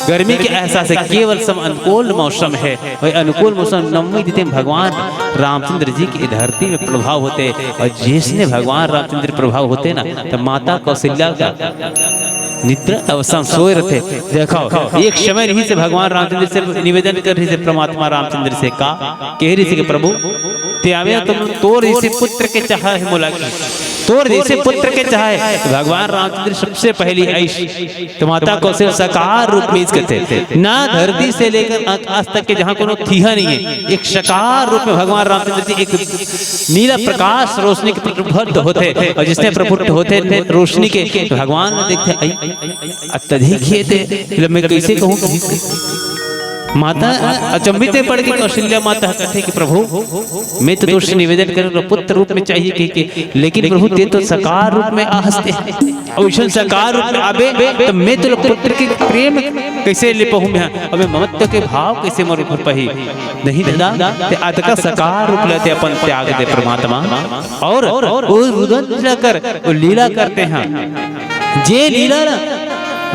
गर्मी के एहसास हे, केवल सम अनुकूल मौसम हे। वही अनुकूल मौसम नवमी तिथि में भगवान रामचंद्र जी की धरती में प्रभाव होथे, अउ जैसने भगवान रामचंद्र प्रभाव होथे ना, तो माता कौशल्या का निद्रा अवस्था में सोए रहिथे। देखो, एक समय रहिसे भगवान रामचंद्र से निवेदन करे रहिसे परमात्मा रामचंद्र से, का कहे रहिसे कि प्रभु, ते आवे तो तोर जैसे पुत्र के चाहा हे मोला की, तोर जैसे पुत्र के चाहा हे। तो भगवान रामचंद्र सबसे पहली आइस तो माता कौशल्या साकार रूप में इस कथे, ना धरती से लेकर आकाश तक के जहाँ कोनो थिहा नहीं हे, एक साकार रूप में भगवान रामचंद्र जी एक नीला प्रकाश रोशनी के प्रफुल्लित होथे, अउ जैसने प्रफुल्लित होथे रोशनी के, तो भगवान देखथे, "आई, अत्यधिक हे ते, मैं कैसे कहूँ?" माता अचंभित पड़ के कौशल्या माता कथे कि प्रभु, मैं तो तोर से निवेदन करे पुत्र रूप में चाहिए कह के, लेकिन प्रभु ते तो साकार रूप में आहस ते, अउ अइसन साकार रूप में आबे तो मैं तो पुत्र के प्रेम कैसे ले पाहूँ मैं? अउ मैं ममत्व के भाव कैसे मोर ऊपर पही? नहीं दादा, ते अतका साकार रूप लेते अपन त्याग दे परमात्मा, अउ वो रुदन लीला कर, वो लीला करते हैं। जे लीला ना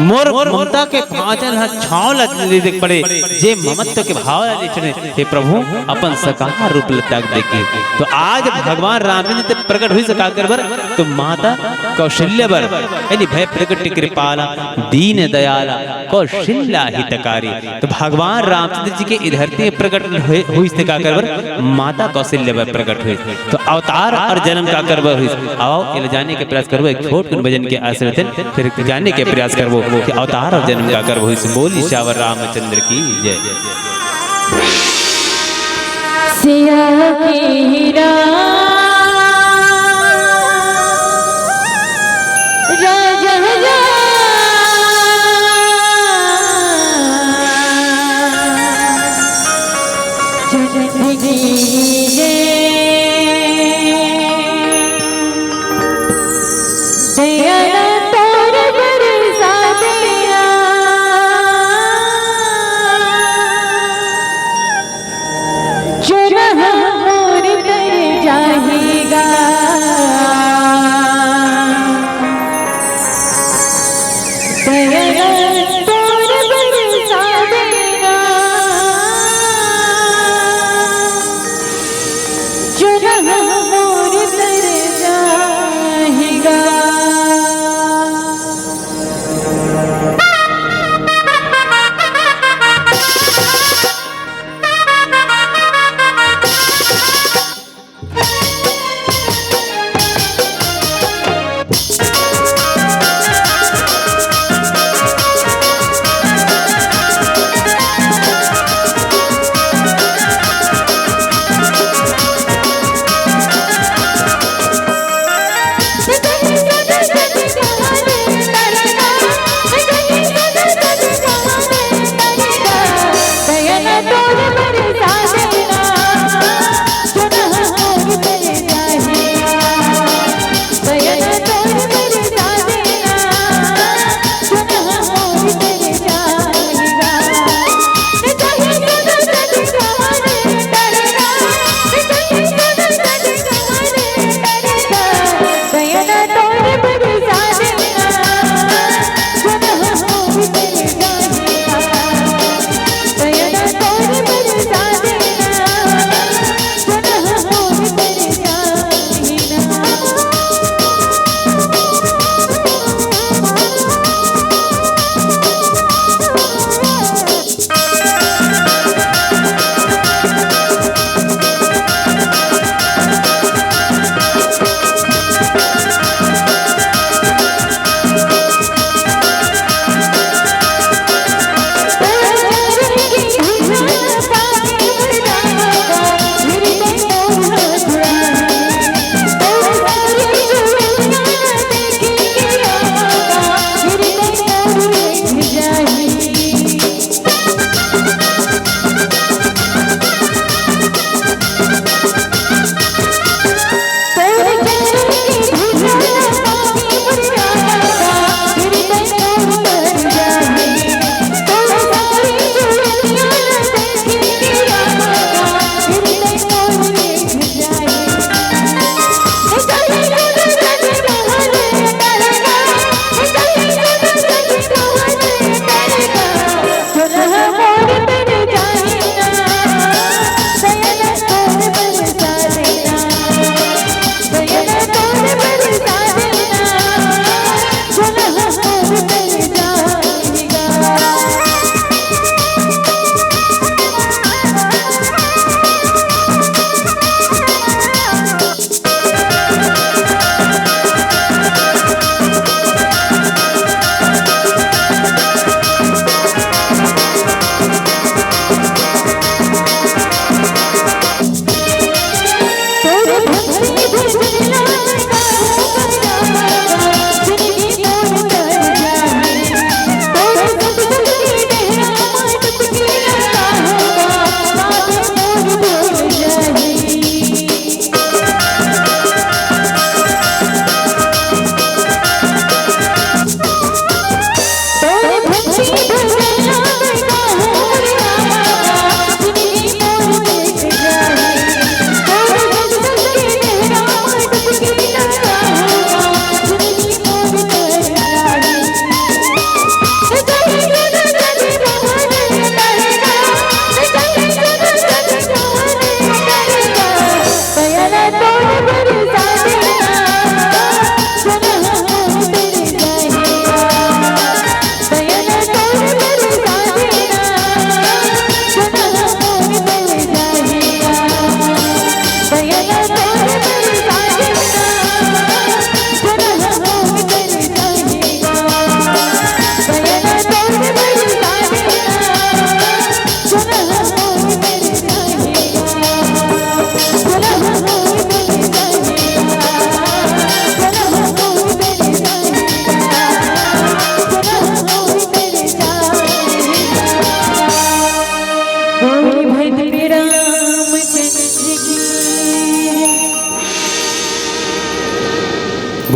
मोर ममता के भाजन ह छांव ल दे देख पड़े, जे ममत्व के भाव ल दे चढ़े, हे प्रभु, अपन साकार रूप ल त्याग दे के। तो आज भगवान रामचंद्र ते प्रकट हुई साकार बर, तो माता कौशल्या बर, यानी भय प्रगट कृपाला, दीन दयाला, कौशल्या हितकारी। तो भगवान रामचंद्र जी के ए धरती में प्रकट हुई साकार बर, माता कौशल्या बर प्रकट हुई। तो अवतार अउ जन्म काकर बर होइस? आओ, एला जाने के प्रयास करबो एक छोट कुन भजन के आशीर्वचन, फिर जाने के प्रयास करबो कि अवतार अउ जन्म काकर बर होइस। बोली सियावर रामचंद्र की जय। या हीरा राजा राजा जिंदगी जे दया तोर बरसा दया। चुनहा मोर तर जाही गा। दया तोर बरसा दया। चुनहा मोर तर जाही गा।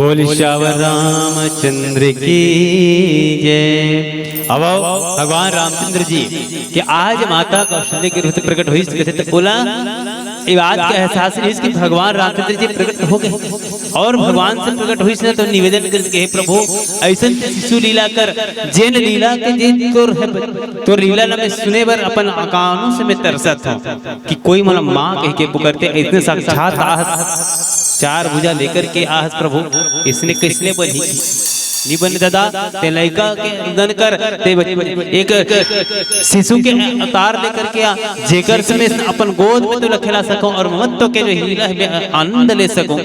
बोल सियावर रामचंद्र की जय। अब भगवान रामचंद्र जी कि आज माता कौशल्या के रूप से प्रकट होइस कथे त ओला ये बात का एहसास नइ होइस कि भगवान रामचंद्र जी प्रकट हो गए। अउ भगवान से प्रकट होइस ना त निवेदन करिस कि हे प्रभु, अइसन ते शिशु लीला कर, जेन लीला के जे तोर है, तोर लीला ला मैं सुने बर अपन कानों से मैं तरसत हूँ कि कोई मोला माँ कह के पुकारथे, अइसने साक्षात आहस, चार भुजा लेकर के आहस प्रभु, अइसने कइसने बनही? नइ बने दादा, ते लइका के रुदन कर, ते बच-, एक शिशु के अवतार लेकर के आ, जेकर से मैं अपन गोद में तोला खेला सकूं अउ ममत्व के जो लीला है, मैं आनंद ले सकूं।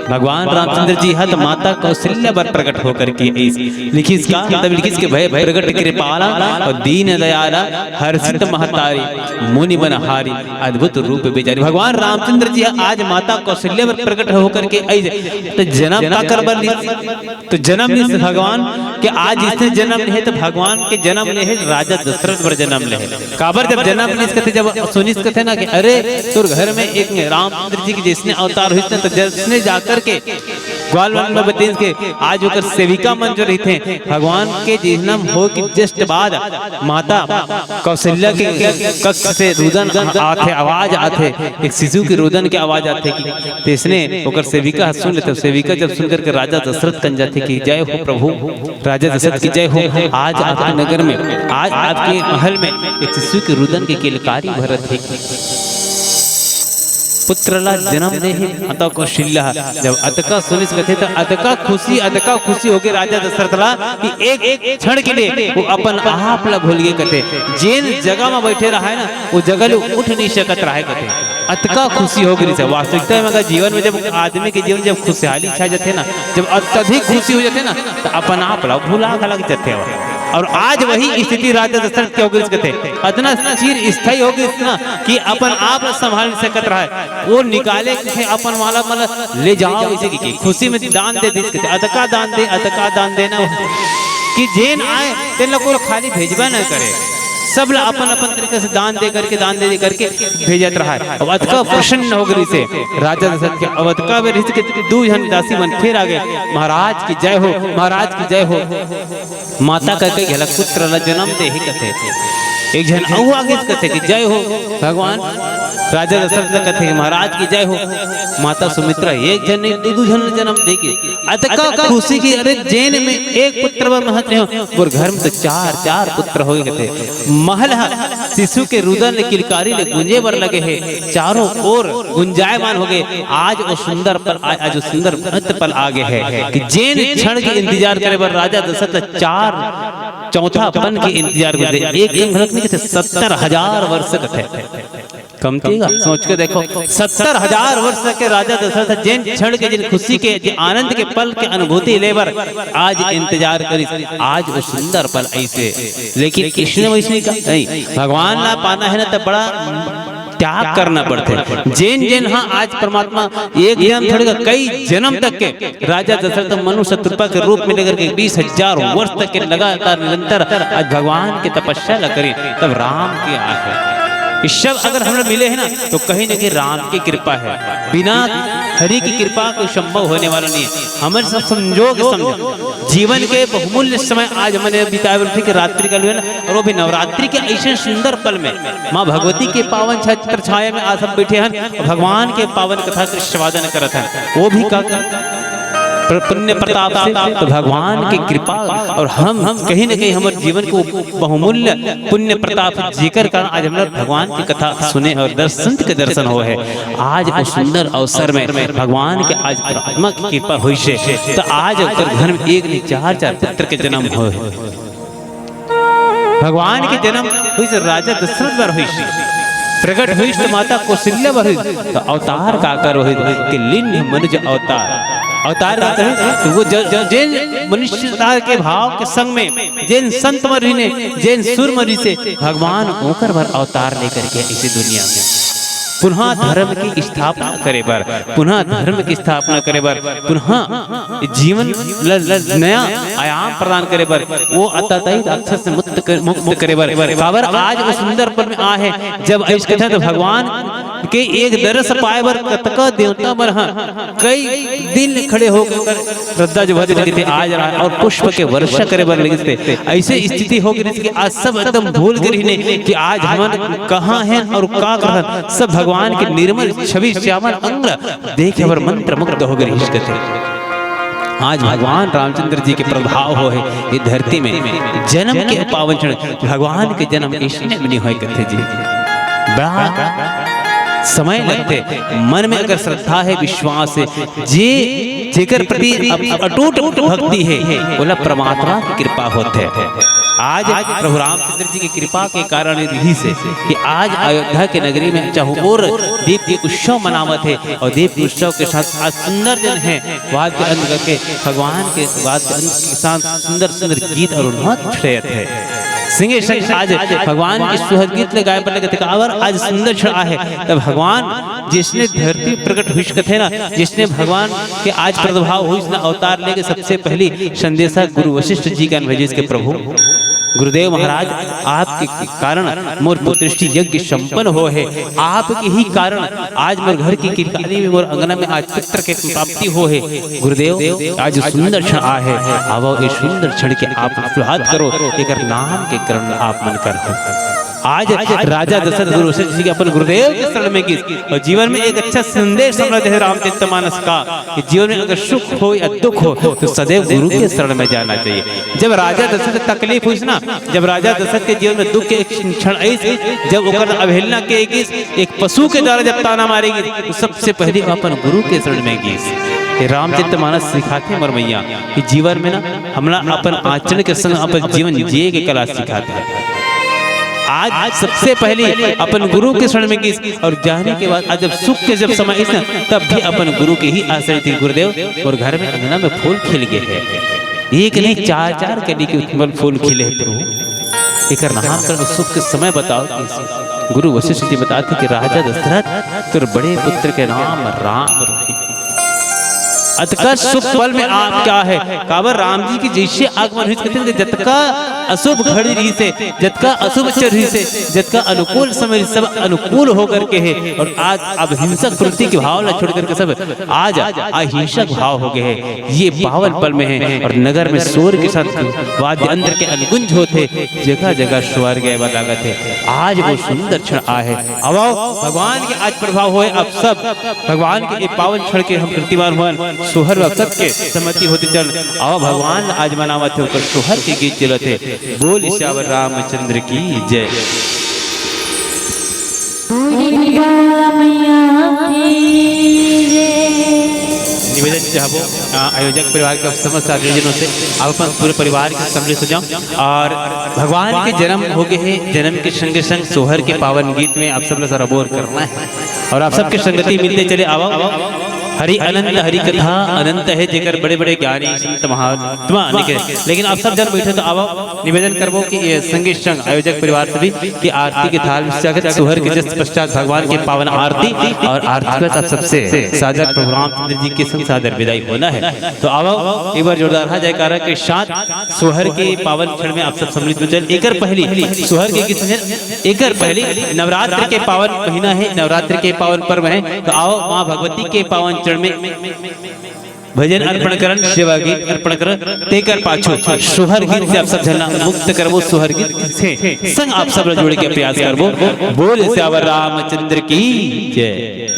भगवान रामचंद्र जी हा त माता कौशल्या बर प्रकट होकर के अइस लिखिस का, तब लिखिस के भय प्रगट कृपाला अउ दीन दयाला, हर्षित महतारी मुनि बन हारी, अद्भुत रूप बिचारी। भगवान रामचंद्र जी आज माता कौशल्या बर प्रकट होकर के अइस, त जन्म काकर बर लिस? त जन्म लिस भगवान के, आज इसने जन्म ले हे, त भगवान के जन्म ले हे, राजा दशरथ बर जन्म ले हे। काबर जब जन्म लिस कथे, जब सुनिस कथे ना कि अरे तोर घर में एक रामचंद्र जी के जइसने अवतार होइस ना, त जइसने जाकर के ग्वाल वन में बतिस के आज ओकर सेविका मन जो रहिथे, भगवान के जन्म हो के just बाद माता कौशल्या के कक्ष से रुदन आथे, आवाज आथे, एक शिशु के रुदन के आवाज आथे कि तइसने ओकर सेविका ह सुन लेथे। सेविका जब सुन करके राजा दशरथ कन जाथे कि जय हो प्रभु, राजा दशरथ की जय हो, आज आपके नगर में, आज आपके महल में एक शिशु के रुदन के किलकारी भरत हे। पुत्र ला जन्म दे हे माता कौशल्या। जब अतका सुनिस कथे त अतका खुशी, अतका खुशी होगे राजा दशरथ ला कि एक, एक क्षण के लिए वो अपन आप ला भूल गे कथे। जेन जगह में बैठे रहा है ना, वो जगह ले उठ नइ सकत रहा है कथे। अतका खुशी हो गई। वास्तविकता में अगर जीवन में जब आदमी के जीवन जब खुशहाली छा जाथे ना, जब अत्यधिक खुशी हो जाथे ना, त अपन आप ला भुला घला जाथे। अउ आज वही स्थिति राजा दशरथ के हो गई कथे, अतना चिर स्थायी हो गई ना कि अपन आप ला संभाल नइ सकत रहा है। वो निकाले कथे अपन माला, माला ले जाव, अइसे कि खुशी में दान दे दिस कथे, अतका दान दे, अतका दान दे ना कि जेन आए तेन ला कोई खाली भेजबे न करे, सब ला अपन अपन तरीका से दान दे करके, दान दे दे करके भेजत रहा है। अब अतका प्रसन्न हो गई से राजा दशरथ के, अब अतका बेर रिस के दू झन दासी मन फिर आ गए, महाराज की जय हो, महाराज की जय हो। माता कह के घला पुत्र ला जन्म दे ही कथे। एक झन अउ आगे कथे कि जय हो भगवान। राजा दशरथ ला कथे कि महाराज की जय हो। माता सुमित्रा एक झन नहीं, दू दू झन ला जन्म दे के अतका खुशी की, अरे जेन में एक पुत्र बर महत रहे हो, और घर में तो चार चार पुत्र हो गए थे। महल ह शिशु के रुदन ले किलकारी ले गूंजे बर लगे हे, चारों ओर गुंजायमान हो गए। आज वो सुंदर पल, आज, आज वो सुंदर महत्व पल आ गए है कि जेन क्षण के इंतजार करे बर राजा दशरथ चार चौथा पन के इंतजार करते, एक दिन भलक नहीं कहते, सत्तर हजार वर्ष कहते। कमती का सोच के देखो, सत्तर हजार वर्ष के राजा दशरथ जेन क्षण के, जेन खुशी के, जे आनंद के पल के अनुभूति ले बर आज इंतजार करिस, आज वो सुंदर पल अइसे। लेकिन कृष्ण वैसे का नहीं, भगवान ला पाना है ना, तो बड़ा त्याग करना पड़थे। जेन जेन हाँ आज परमात्मा एक जन्म थोड़े का, कई जन्म तक के राजा दशरथ मनु शतरूपा के रूप में लेकर के बीस हजार वर्ष तक के लगातार निरंतर आज भगवान के तपस्या ला करें, तब राम के आए। ये सब अगर हमरा मिले है ना, तो कहीं ना कहीं राम की कृपा है। बिना हरि की कृपा कोई संभव होने वाला नहीं है। हमारे सब संजोग समझ, जीवन के बहुमूल्य समय आज हमने बिताए बर, ठीक है, रात्रि काल हुए ना, और वो भी नवरात्रि के ऐसे सुंदर पल में माँ भगवती के पावन छत्र छाया में आज हम बैठे हैं और भगवान के पावन कथा के श्रवादन करत हैं। वो भी का प्र-, पुण्य प्रताप से, तो भगवान की कृपा। और हम, हम कहीं ना कहीं हमारे जीवन को बहुमूल्य पुण्य प्रताप, जेकर कारण आज हम लोग भगवान की कथा सुने और दर्शन के दर्शन हो है। आज उस सुंदर अवसर में भगवान के आज परमात्मा की कृपा हुई से, तो आज ओकर घर में एक नहीं, चार चार पुत्र के जन्म हो है। भगवान के जन्म हुई से राजा दशरथ बर हुई से, प्रकट हुई से माता कौशल्या बर हुई, तो अवतार काकर हुई कि लिंग मनुज अवतार। अवतार काकर हुई, तो वो ज-, ज-, जेन मनुष्य अवतार के भाव के संग में जेन संत मन रहिने, जेन सुर मन रहिसे, भगवान ओकर बर अवतार लेकर के इसी दुनिया में पुनः धर्म की स्थापना करे बर, पुनः धर्म की स्थापना करे बर, पुनः जीवन ल, ल, नया आयाम प्रदान करे बर, वो अत्ताताई राक्षस से मुक्त कर, मुक्त करे बर। काबर आज वो सुंदर पल में आ है, जब ऐसे कहते हैं तो भगवान के एक दरस पाए बर कतका देवता मन ह कई दिन खड़े होकर श्रद्धा जो भक्ति के आज रहा और पुष्प के वर्षा करे बर लगिस हे। ऐसे स्थिति हो गई कि आज सब एकदम भूल गए रहिने कि आज हमन कहाँ हैं और का करत हन। सब भगवान के निर्मल छवि श्यामल अंग देखे बर मंत्र मुग्ध हो गए रहिस कथे। आज भगवान रामचंद्र जी के प्रभाव हो है ये धरती में, जन्म के पावन क्षण भगवान के जन्म इसने भी नहीं होए कथे जी। बड़ा समय लगथे, मन में अगर श्रद्धा है, विश्वास है, जे जेकर प्रति अप-, अटूट भक्ति है, ओला परमात्मा की कृपा होथे। आज प्रभु रामचंद्र जी की कृपा के कारण ये रहिस हे कि आज अयोध्या के नगरी में चहुओर दीप के उत्सव मनावत हे और दीप के उत्सव के साथ आज सुंदर जन है वाद्य यंत्र करके भगवान के वाद्य यंत्र के साथ सुंदर सुंदर गीत और उन्होंने छेड़त है। संगे संग आज भगवान के सुहर गीत ले गाए बर लगे थे, काबर आज सुंदर क्षण आहे। तब भगवान जिसने धरती प्रकट हुई सकत है ना, जिसने भगवान के आज प्रादुर्भाव हुई ना, अवतार लेके सबसे पहली संदेशा गुरु वशिष्ठ जी के अन भेजिस के प्रभु गुरुदेव महाराज, आपके कारण मोर पुत्रेष्टि यज्ञ संपन्न हो है, आपके ही कारण आज मोर घर की किरकानी में, मोर अंगना में आज पुत्र के प्राप्ति हो है। गुरुदेव, आज सुंदर क्षण आ है, आवो ये सुंदर क्षण के आप सुहाग करो, एकर नाम के करण आप मन कर हो। आज राजा दशरथ गुरु वशिष्ठ जी के अपन गुरुदेव के शरण में गीस और जीवन में एक अच्छा संदेश हमरा दे रामचरित मानस का कि जीवन में अगर सुख हो या दुख हो तो सदैव गुरु के शरण में जाना चाहिए। जब राजा दशरथ तकलीफ हुई ना, जब राजा दशरथ के जीवन में दुख के एक क्षण आई, जब ओकर अवहेलना के गीस, एक पशु के द्वारा जब ताना मारे गीस, तो सबसे पहले अपन गुरु के शरण में गीस। ये रामचरित मानस सिखाथे मोर मैया कि जीवन में ना हमला अपन आचरण के संग अपन जीवन जिए के कला सिखाथे। आज सबसे पहले अपन गुरु के शरण में गीस और जाने के बाद आज जब सुख के जब समय आइस ना, तब भी अपन गुरु के ही आश्रय थी। गुरुदेव, मोर घर में अंगना में फूल खिल गए हैं, एक नहीं चार चार कली के उत्पल फूल खिले हैं प्रभु। एकर नामकरण सुख के समय बताओ कैसे? गुरु वशिष्ठ जी बताते कि राजा दशरथ, तोर बड़े पुत्र के नाम राम रही। अतका शुभ पल में आप क्या है? काबर राम जी की जैसे आगमन हुई, कहते हैं कि जतका अशुभ घड़ी रही से, जतका अशुभ चर रही से, जतका अनुकूल समय रही, सब अनुकूल होकर के है। और आज अब हिंसक प्रवृत्ति के भाव ला छोड़ करके सब आज अहिंसक भाव हो गए हैं। ये पावन पल में है और नगर में शोर के साथ वाद्य यंत्र के अनुगुंज होते, जगह जगह स्वर्ग गए वाला लागत है। आज वो सुंदर क्षण आए है। अब आओ, भगवान के आज प्रभाव होए, आप सब भगवान के ये पावन क्षण के हम कृतिमान हुअन, सोहर आप सबके सम्मति होते चल, आओ भगवान आज मनावत है, ओकर सोहर के गीत चलत है। बोल सियावर रामचंद्र की जय। निवेदन चाहबो, अ, आयोजक परिवार के समस्त आयोजनों से आप अपन पूरे परिवार के सम्मिलित हो जाओ और भगवान के जन्म हो गए है, जन्म के संगे संग सोहर के पावन गीत में आप सब ला सराबोर करना है। और आप सबके संगति मिलते चले आवो। हरि अनंत, हरि कथा अनंत है, जेकर बड़े-बड़े ज्ञानी संत महात्मा निकले। लेकिन आप सब जन बैठे तो आवो, निवेदन करबो कि ये संगे संग आयोजक परिवार से भी कि आरती के थाल में से आकर सोहर के जस पश्चात भगवान के पावन आरती और आरती के बाद आप सबसे सादर प्रभु रामचंद्र जी के संग सादर विदाई होना है। तो आवो, एक बार जोरदार हा जयकारा के साथ सोहर के पावन क्षण में आप सब सम्मिलित हो जाए। एकर पहली सोहर के गीत सुने, एकर पहली नवरात्र के पावन महीना है, नवरात्र के पावन पर्व है, तो आओ माँ भगवती के पावन चरण में भजन अर्पण करन, सेवा गीत अर्पण करन, तेकर पाछू सोहर गीत से आप सब झन ला मुक्त करबो। सोहर गीत से संग आप सब ला जोड़े के प्रयास करबो। बोल सियावर रामचंद्र की जय।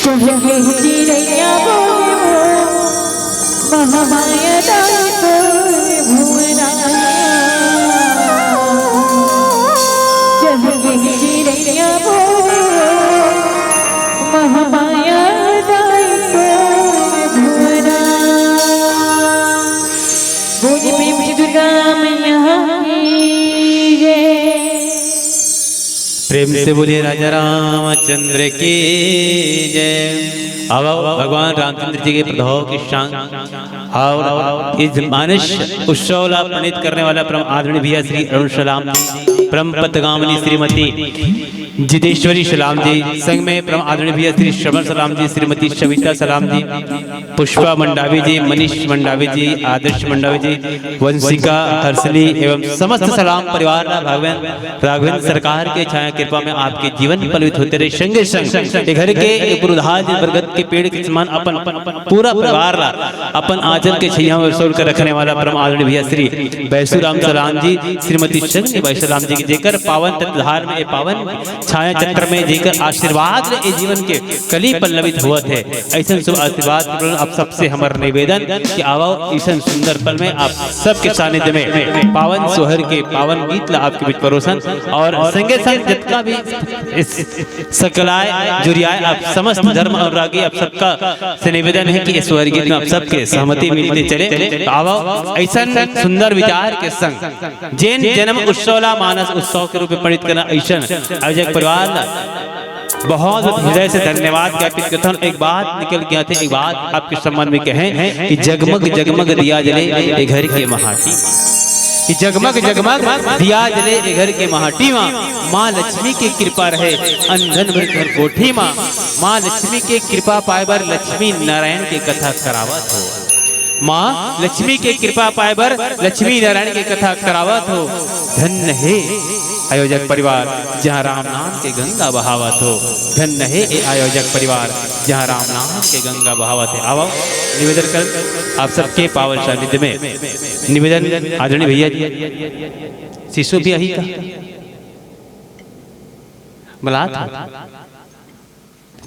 चहके चिड़ैया बोले वो, महामाया दाई तोर भुवना। चहके चिड़ैया बोले वो, महामाया दाई तोर भुवना। बोली प्रेम से दुर्गा मैया की जय। प्रेम से बोलिए राजा रामचंद्र की जय। अब भगवान रामचंद्र जी के प्रादुर्भाव के क्षण और इस मानस उत्सव ला प्रणीत करने वाला परम आदरणीय भैया श्री अरुण सलाम जी, परम पदगामिनी श्रीमती जितेश्वरी सलाम जी, संग में परम आदरणीय भैया श्री श्रवण सलाम जी, श्रीमती सविता सलाम जी, पुष्पा मंडावी जी, मनीष मंडावी जी, आदर्श मंडावी जी, वंशिका, हर्षली एवं समस्त सलाम परिवार ला भगवान राघवेंद्र सरकार के छाया कृपा में आपके जीवन पलवित होते रहे। संगे संग ये घर के एक पुरुधार जिन बरगद के पेड़ के समान अपन पूरा परिवार ला अपन आंचल के छैया में बटोर कर रखने वाला परम आदरणीय भैया श्री बैसू राम सलाम जी, श्रीमती शगनी बाई सलाम जी के जेकर पावन तत्वधार में, ये पावन छाया छत्र में जेकर आशीर्वाद ले ये जीवन के कली पल्लवित होवत हे। अइसन शुभ आशीर्वाद के प्रति आप सबसे हमर निवेदन कि आवव अइसन सुंदर पल में आप सबके सानिध्य में पावन सोहर के पावन गीत ला आपके बीच परोसन और संगे संग जितना भी इस सकलाय जुरियाय आप समस्त धर्म अनुरागी आप सबका से निवेदन हे कि इस सोहर गीत में आप सबके सहमति मिलते चले। तो आवव अइसन सुंदर विचार के संग जेन जन्म उत्सव ला मानस उत्सव के रूप में प्रणीत करना, अइसन आयोजक परिवार ला बहुत हृदय से धन्यवाद ज्ञापित करथन। एक बात निकल के आथे, एक बात आपके संबंध में कहें कि जगमग जगमग दिया जले ए घर के महाटी, कि जगमग जगमग दिया जले ए घर के महाटी मा, माँ लक्ष्मी के कृपा रहे अंधन भर घर कोठी मा, माँ लक्ष्मी के कृपा पाए बर लक्ष्मी नारायण के कथा करावत हो। माँ लक्ष्मी के कृपा पाए बर लक्ष्मी नारायण के कथा करावत हो। धन्य हे आयोजक परिवार, जहाँ राम नाम के गंगा बहावत हो। धन्य हे ए आयोजक परिवार, जहाँ राम नाम के गंगा बहावत हे। आवव निवेदन कर आप सबके पावन सानिध्य में निवेदन, आदरणीय भैया जी, शिशु भी आही का? बलात हो।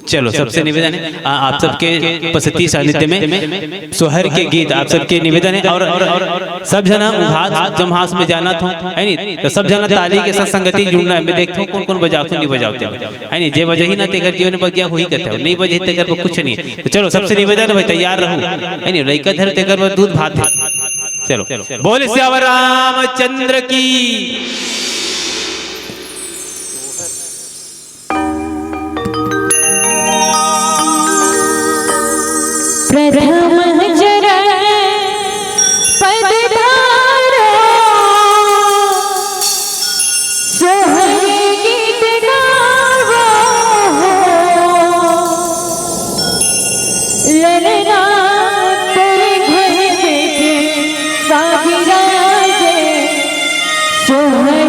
चलो, सबसे निवेदन है, आ, आप सबके उपस्थिति सानिध्य में सोहर के गीत आप सबके निवेदन है, और, और, और सब जना उभात जमहास में जाना था, है नी? तो सब जना ताली के साथ संगति जुड़ना है। मैं देखता हूँ कौन कौन बजाते हो, नहीं बजाते हो, है नी? जे बजही ना तेकर जीवन बगिया हुई कहते हो, नहीं बजही तेकर पर कुछ नहीं। तो चलो, सबसे निवेदन है भाई, तैयार रहो, है नी? लइका धर तेकर पर दूध भात है। चलो, बोल सियावर रामचंद्र की। प्रथम चरण पदधारो, सोहर गीत गावो हो। ललना तोरे घर में जे सागिरा जे, सोहर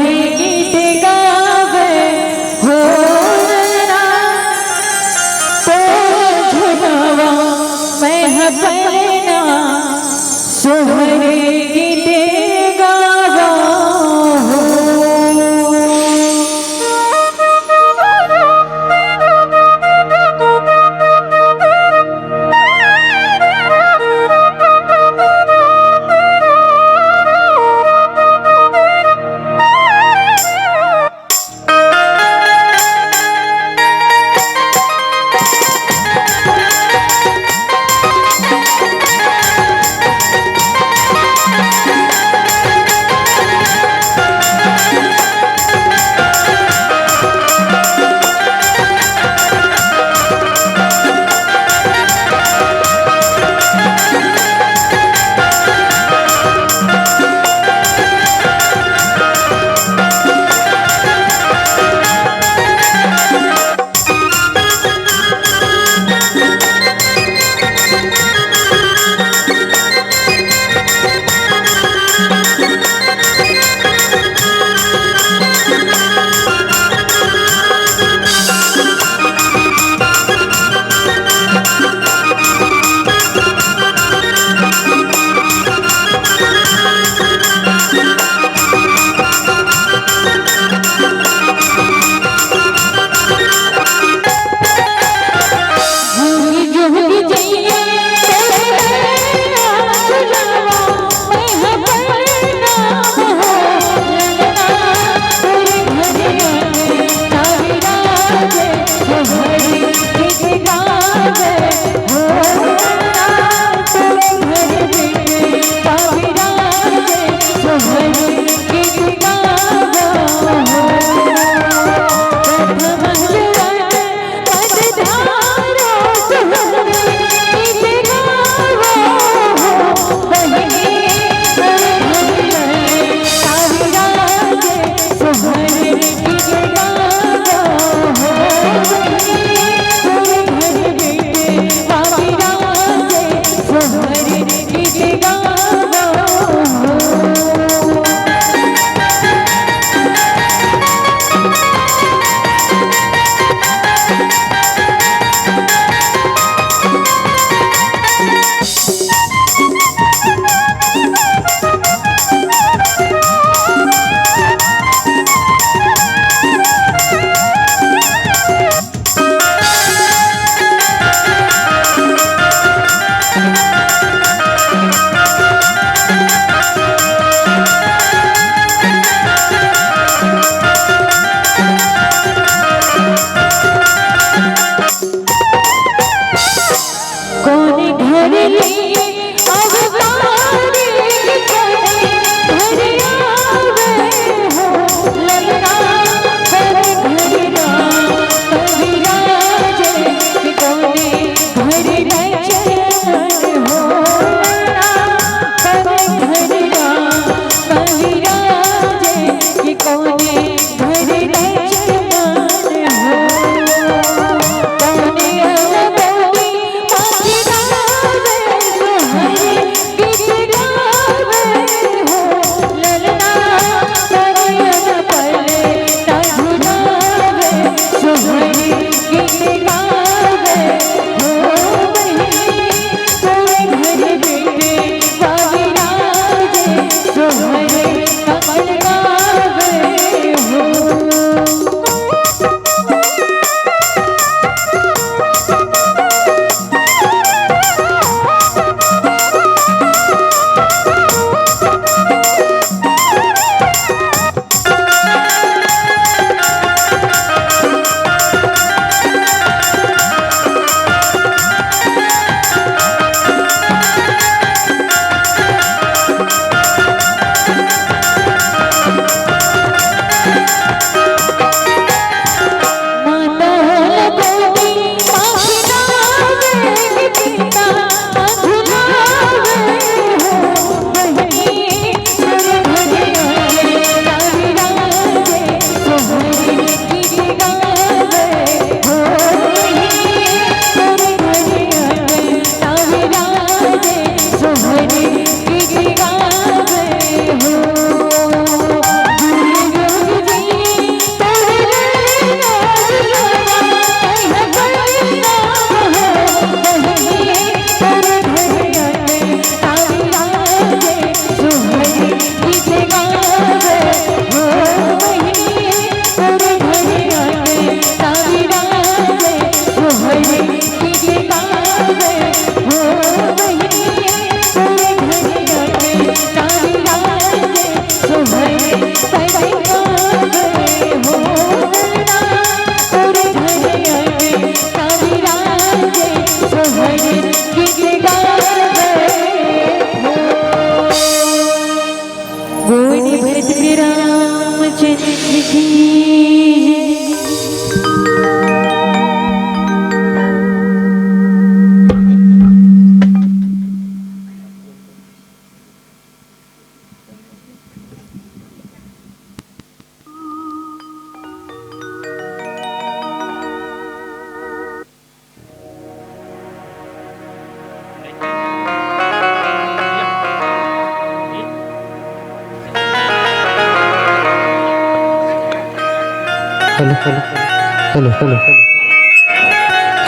हेलो, हेलो, हेलो।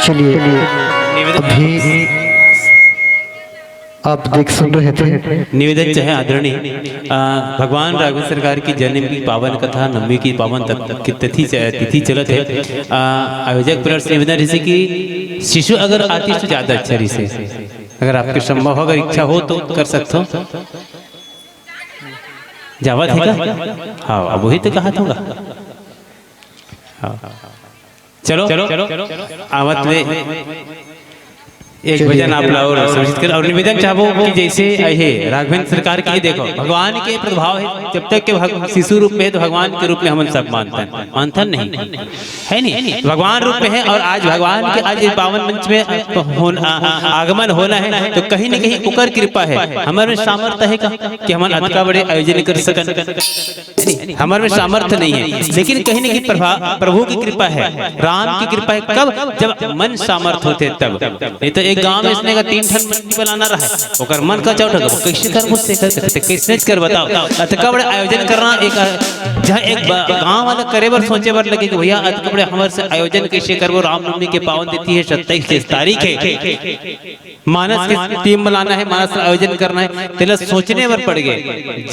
चलिए, निवेदन अभी आप देख सुन रहे थे। निवेदन चाहे आदरणीय, अ, भगवान राघवेंद्र सरकार की जन्म की पावन कथा, नवमी की पावन तक, की तिथि च-, तिथि चलत हे। अ, आयोजक परिवार से निवेदन रहिसे कि शिशु अगर आतिश तो ज्यादा अच्छा रहिसे। अगर आपके संभव हो, अगर इच्छा हो तो कर सकते हो। जावत हे का? हाँ, अब वही तो कहा था। हाँ। चलो, आवत ले एक भजन आप ला और समर्पित कर और निवेदन चाहबो कि जैसे हे राघवेंद्र सरकार की, देखो, भगवान के प्रभाव हे। जब तक के भग-, शिशु रूप में हे तो भगवान के रूप में हमन सब मानथन, मानथन नहीं, हे नहीं, भगवान रूप में हे। और आज भगवान के, आज ये पावन मंच में होन-, आ-, आ-, आगमन होना हे तो कहीं न कहीं ओकर कृपा हे। हमर में सामर्थ्य हे का कि हमन अतका बड़े आयोजन कर सकन? नहीं, हमर में सामर्थ्य नहीं हे, लेकिन कहीं न कहीं प्रभा-, प्रभु की कृपा हे, राम की कृपा हे। कब? जब मन सामर्थ्य होथे तब। नहीं तो एक गांव में इसने का तीन ठन मंडली बनाना रहे, ओकर मन का चौटा, कइसे करबो, से कर सकथे, कइसने कर बताओ। अतका बड़े आयोजन करना, एक, जहाँ एक ब-, गांव वाला करे बर सोचे बर लगे कि भैया अतका बड़े हमर से आयोजन कइसे करबो, रामनवमी के पावन तिथि हे, सत्ताईस तारीख हे। मानस के टीम बनाना हे, मानस ला आयोजन करना हे, तेला सोचने बर पड़ गे।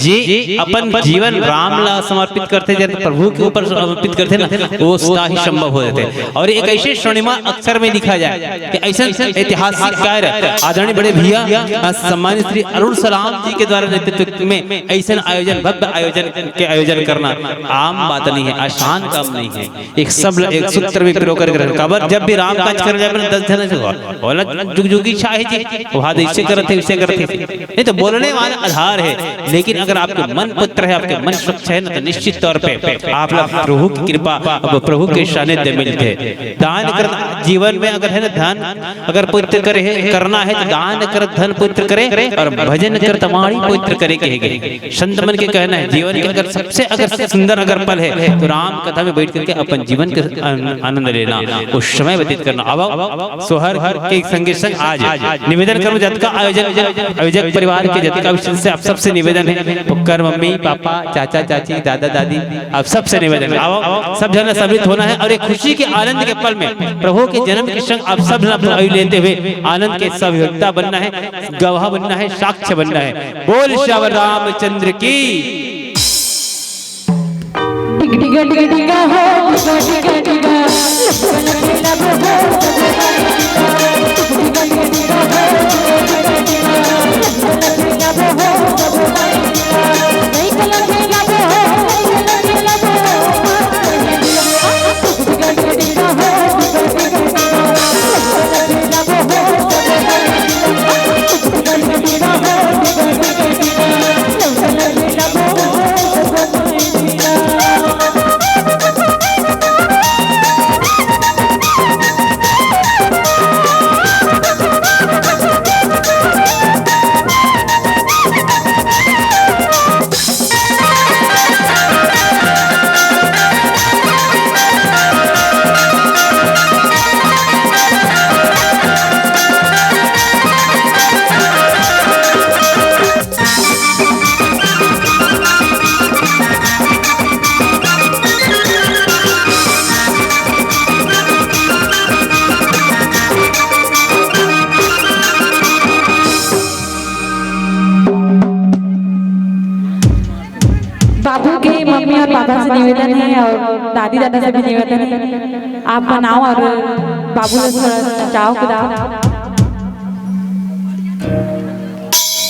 जे अपन जीवन राम ला समर्पित करथे, जब प्रभु के ऊपर समर्पित करथे ना, वो उसका ही संभव हो जाथे। और एक ऐसे स्वर्णिमा अक्षर में लिखा जाए कि ऐसा ऐतिहासिक कार्य आदरणीय बड़े भैया, अ, सम्मानित श्री अरुण सलाम जी के द्वारा नेतृत्व में ऐसा आयोजन, भव्य आयोजन के आयोजन करना आम बात नहीं हे, आसान काम नहीं हे। एक शब्द, एक सूत्र भी प्रयोग करके रखना। काबर जब भी राम काज करे जाए ना, दस झन से हो, ओला जुगजुगी छाहे जी, वहाँ तो इसे करत हे, उसे करत हे। नहीं तो बोलने वाला आधार हे, लेकिन अगर आपके मन पवित्र हे, आपके मन स्वच्छ हे ना, तो निश्चित तौर पे आप लोग प्रभु की कृपा, अब प्रभु के सानिध्य मिलथे। दान करना जीवन में अगर हे ना, धन अगर पवित्र करे हे, करना हे तो दान कर धन पवित्र करे और भजन कर तमाड़ी पवित्र करे कहे गे। संत मन के कहना हे, जीवन के अगर सबसे अगर सुंदर अगर पल हे, तो राम कथा में बैठ करके अपन जीवन के आन-, आनंद लेना, वो समय व्यतीत करना। अब सोहर के संगे संग आज निवेदन करूँ, जतका आयोजन, आयोजक परिवार के जतका भी सदस्य, आप सबसे निवेदन हे, ओकर मम्मी, पापा, चाचा, चाची, दादा, दादी, आप सबसे निवेदन हे, आओ, सब जन सम्मिलित होना हे और एक खुशी के आनंद के पल में प्रभु के जन्म के संग आप सब जन अपन आयु लेते हुए आनंद के सहयोगिता बनना हे, गवाह बनना हे, साक्ष्य बनना हे। बोल सियावर रामचंद्र की। डिग डिग डिग डिग हो, डिग डिग डिग। बाबू के मम्मी और पापा से निवेदन हे और दादी दादा से भी निवेदन हे, आप मन आओ और बाबू ला थोड़ा नचाओ कुदाओ।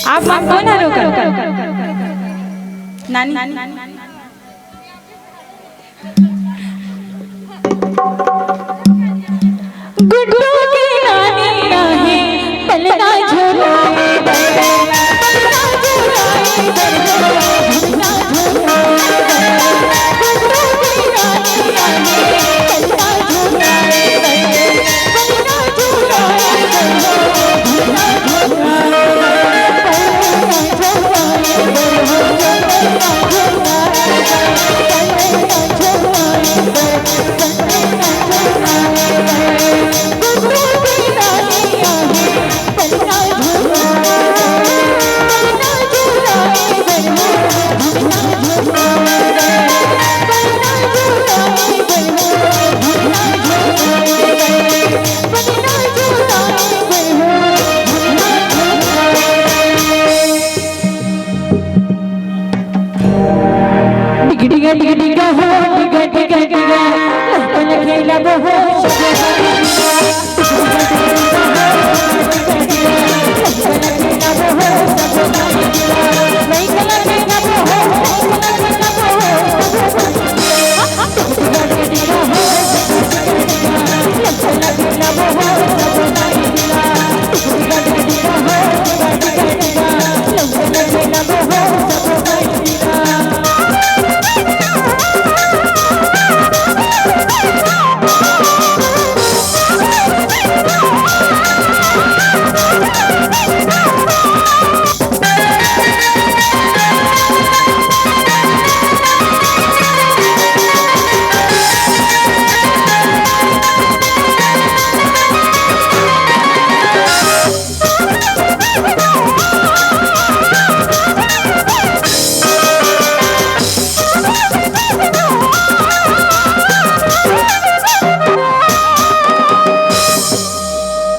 आप मन कोन हरो कर? नानी। गुड्डू के नानी आहे, पलना झुलाए बर, पलना झुलाए बर, पलना झुलाए बर। गुड्डू के नानी आहे, पलना झुलाए बर, पलना झुलाए बर, पलना झुलाए बर।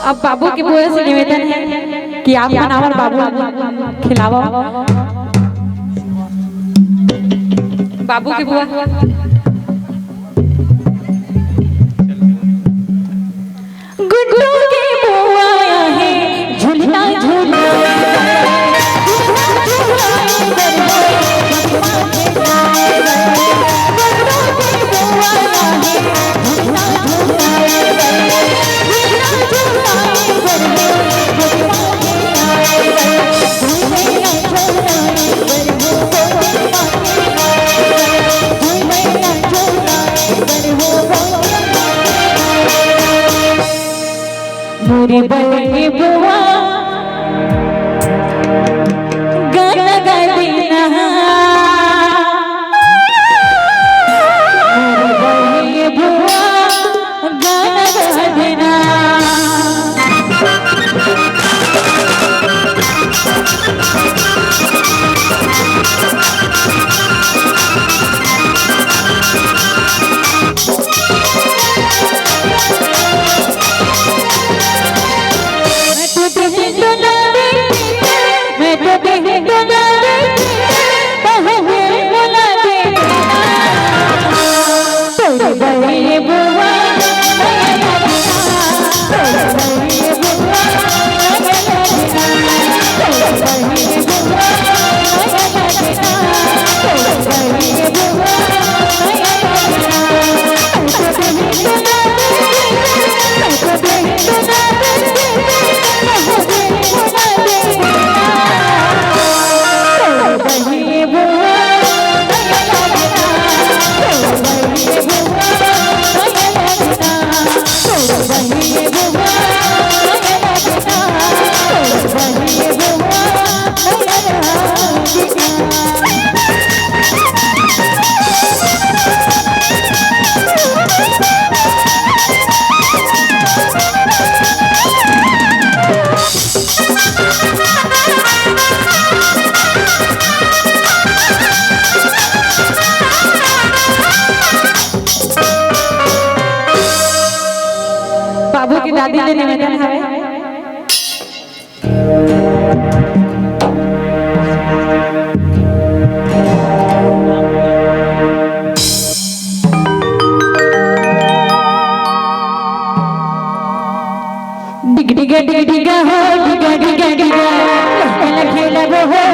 अब बाबू के बुआ से निवेदन है कि आप मन हमर बाबू ल खिलावा। बाबू के बुआ। गुड्डू के बुआ हे झुलना झुलना। मोरी बहिनी बुआ गाना गा देना। मोरी बहिनी बुआ गाना गा देना। बाबू के दादी ले निवेदन हवे। डिग डिगा डिग डिगा हो, डिगा डिगा डिगा, खेल खेलब हो।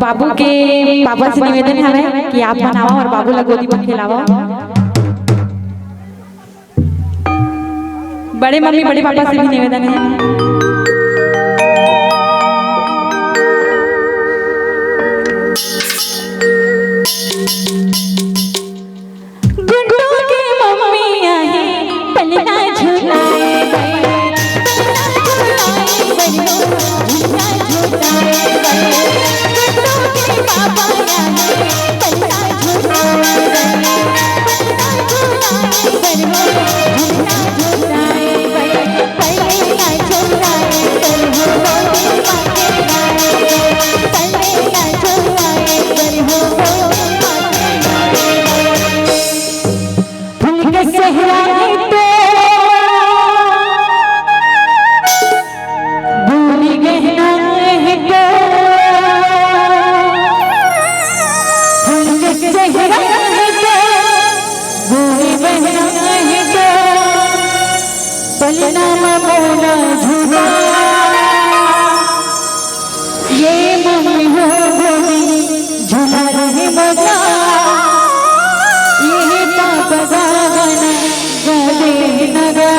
बाबू के पापा से निवेदन हवय कि आप मन आवा और बाबू ला गोदी में खेलावा। बड़े मम्मी, बड़े पापा से भी निवेदन है। गुड्डू के मम्मी आहे, पलना झुलाए बर, पलना झुलाए बर, झुलना झुलाए बर। गुड्डू के पापा आहे, पलना झुलाए बर, पलना झुलाए बर, झुलना झुलाए बर। पलना झुलाए बर हो, पलना झुलाए बर हो। फूल के सेहरा है तो, बोली गहना है तो। फूल के सेहरा है तो, बोली गहना है तो। पलना म मोला झूला, ये मम्मी हो गोरी झूला रहे मोला, ये पापा गाना गा दे नगा।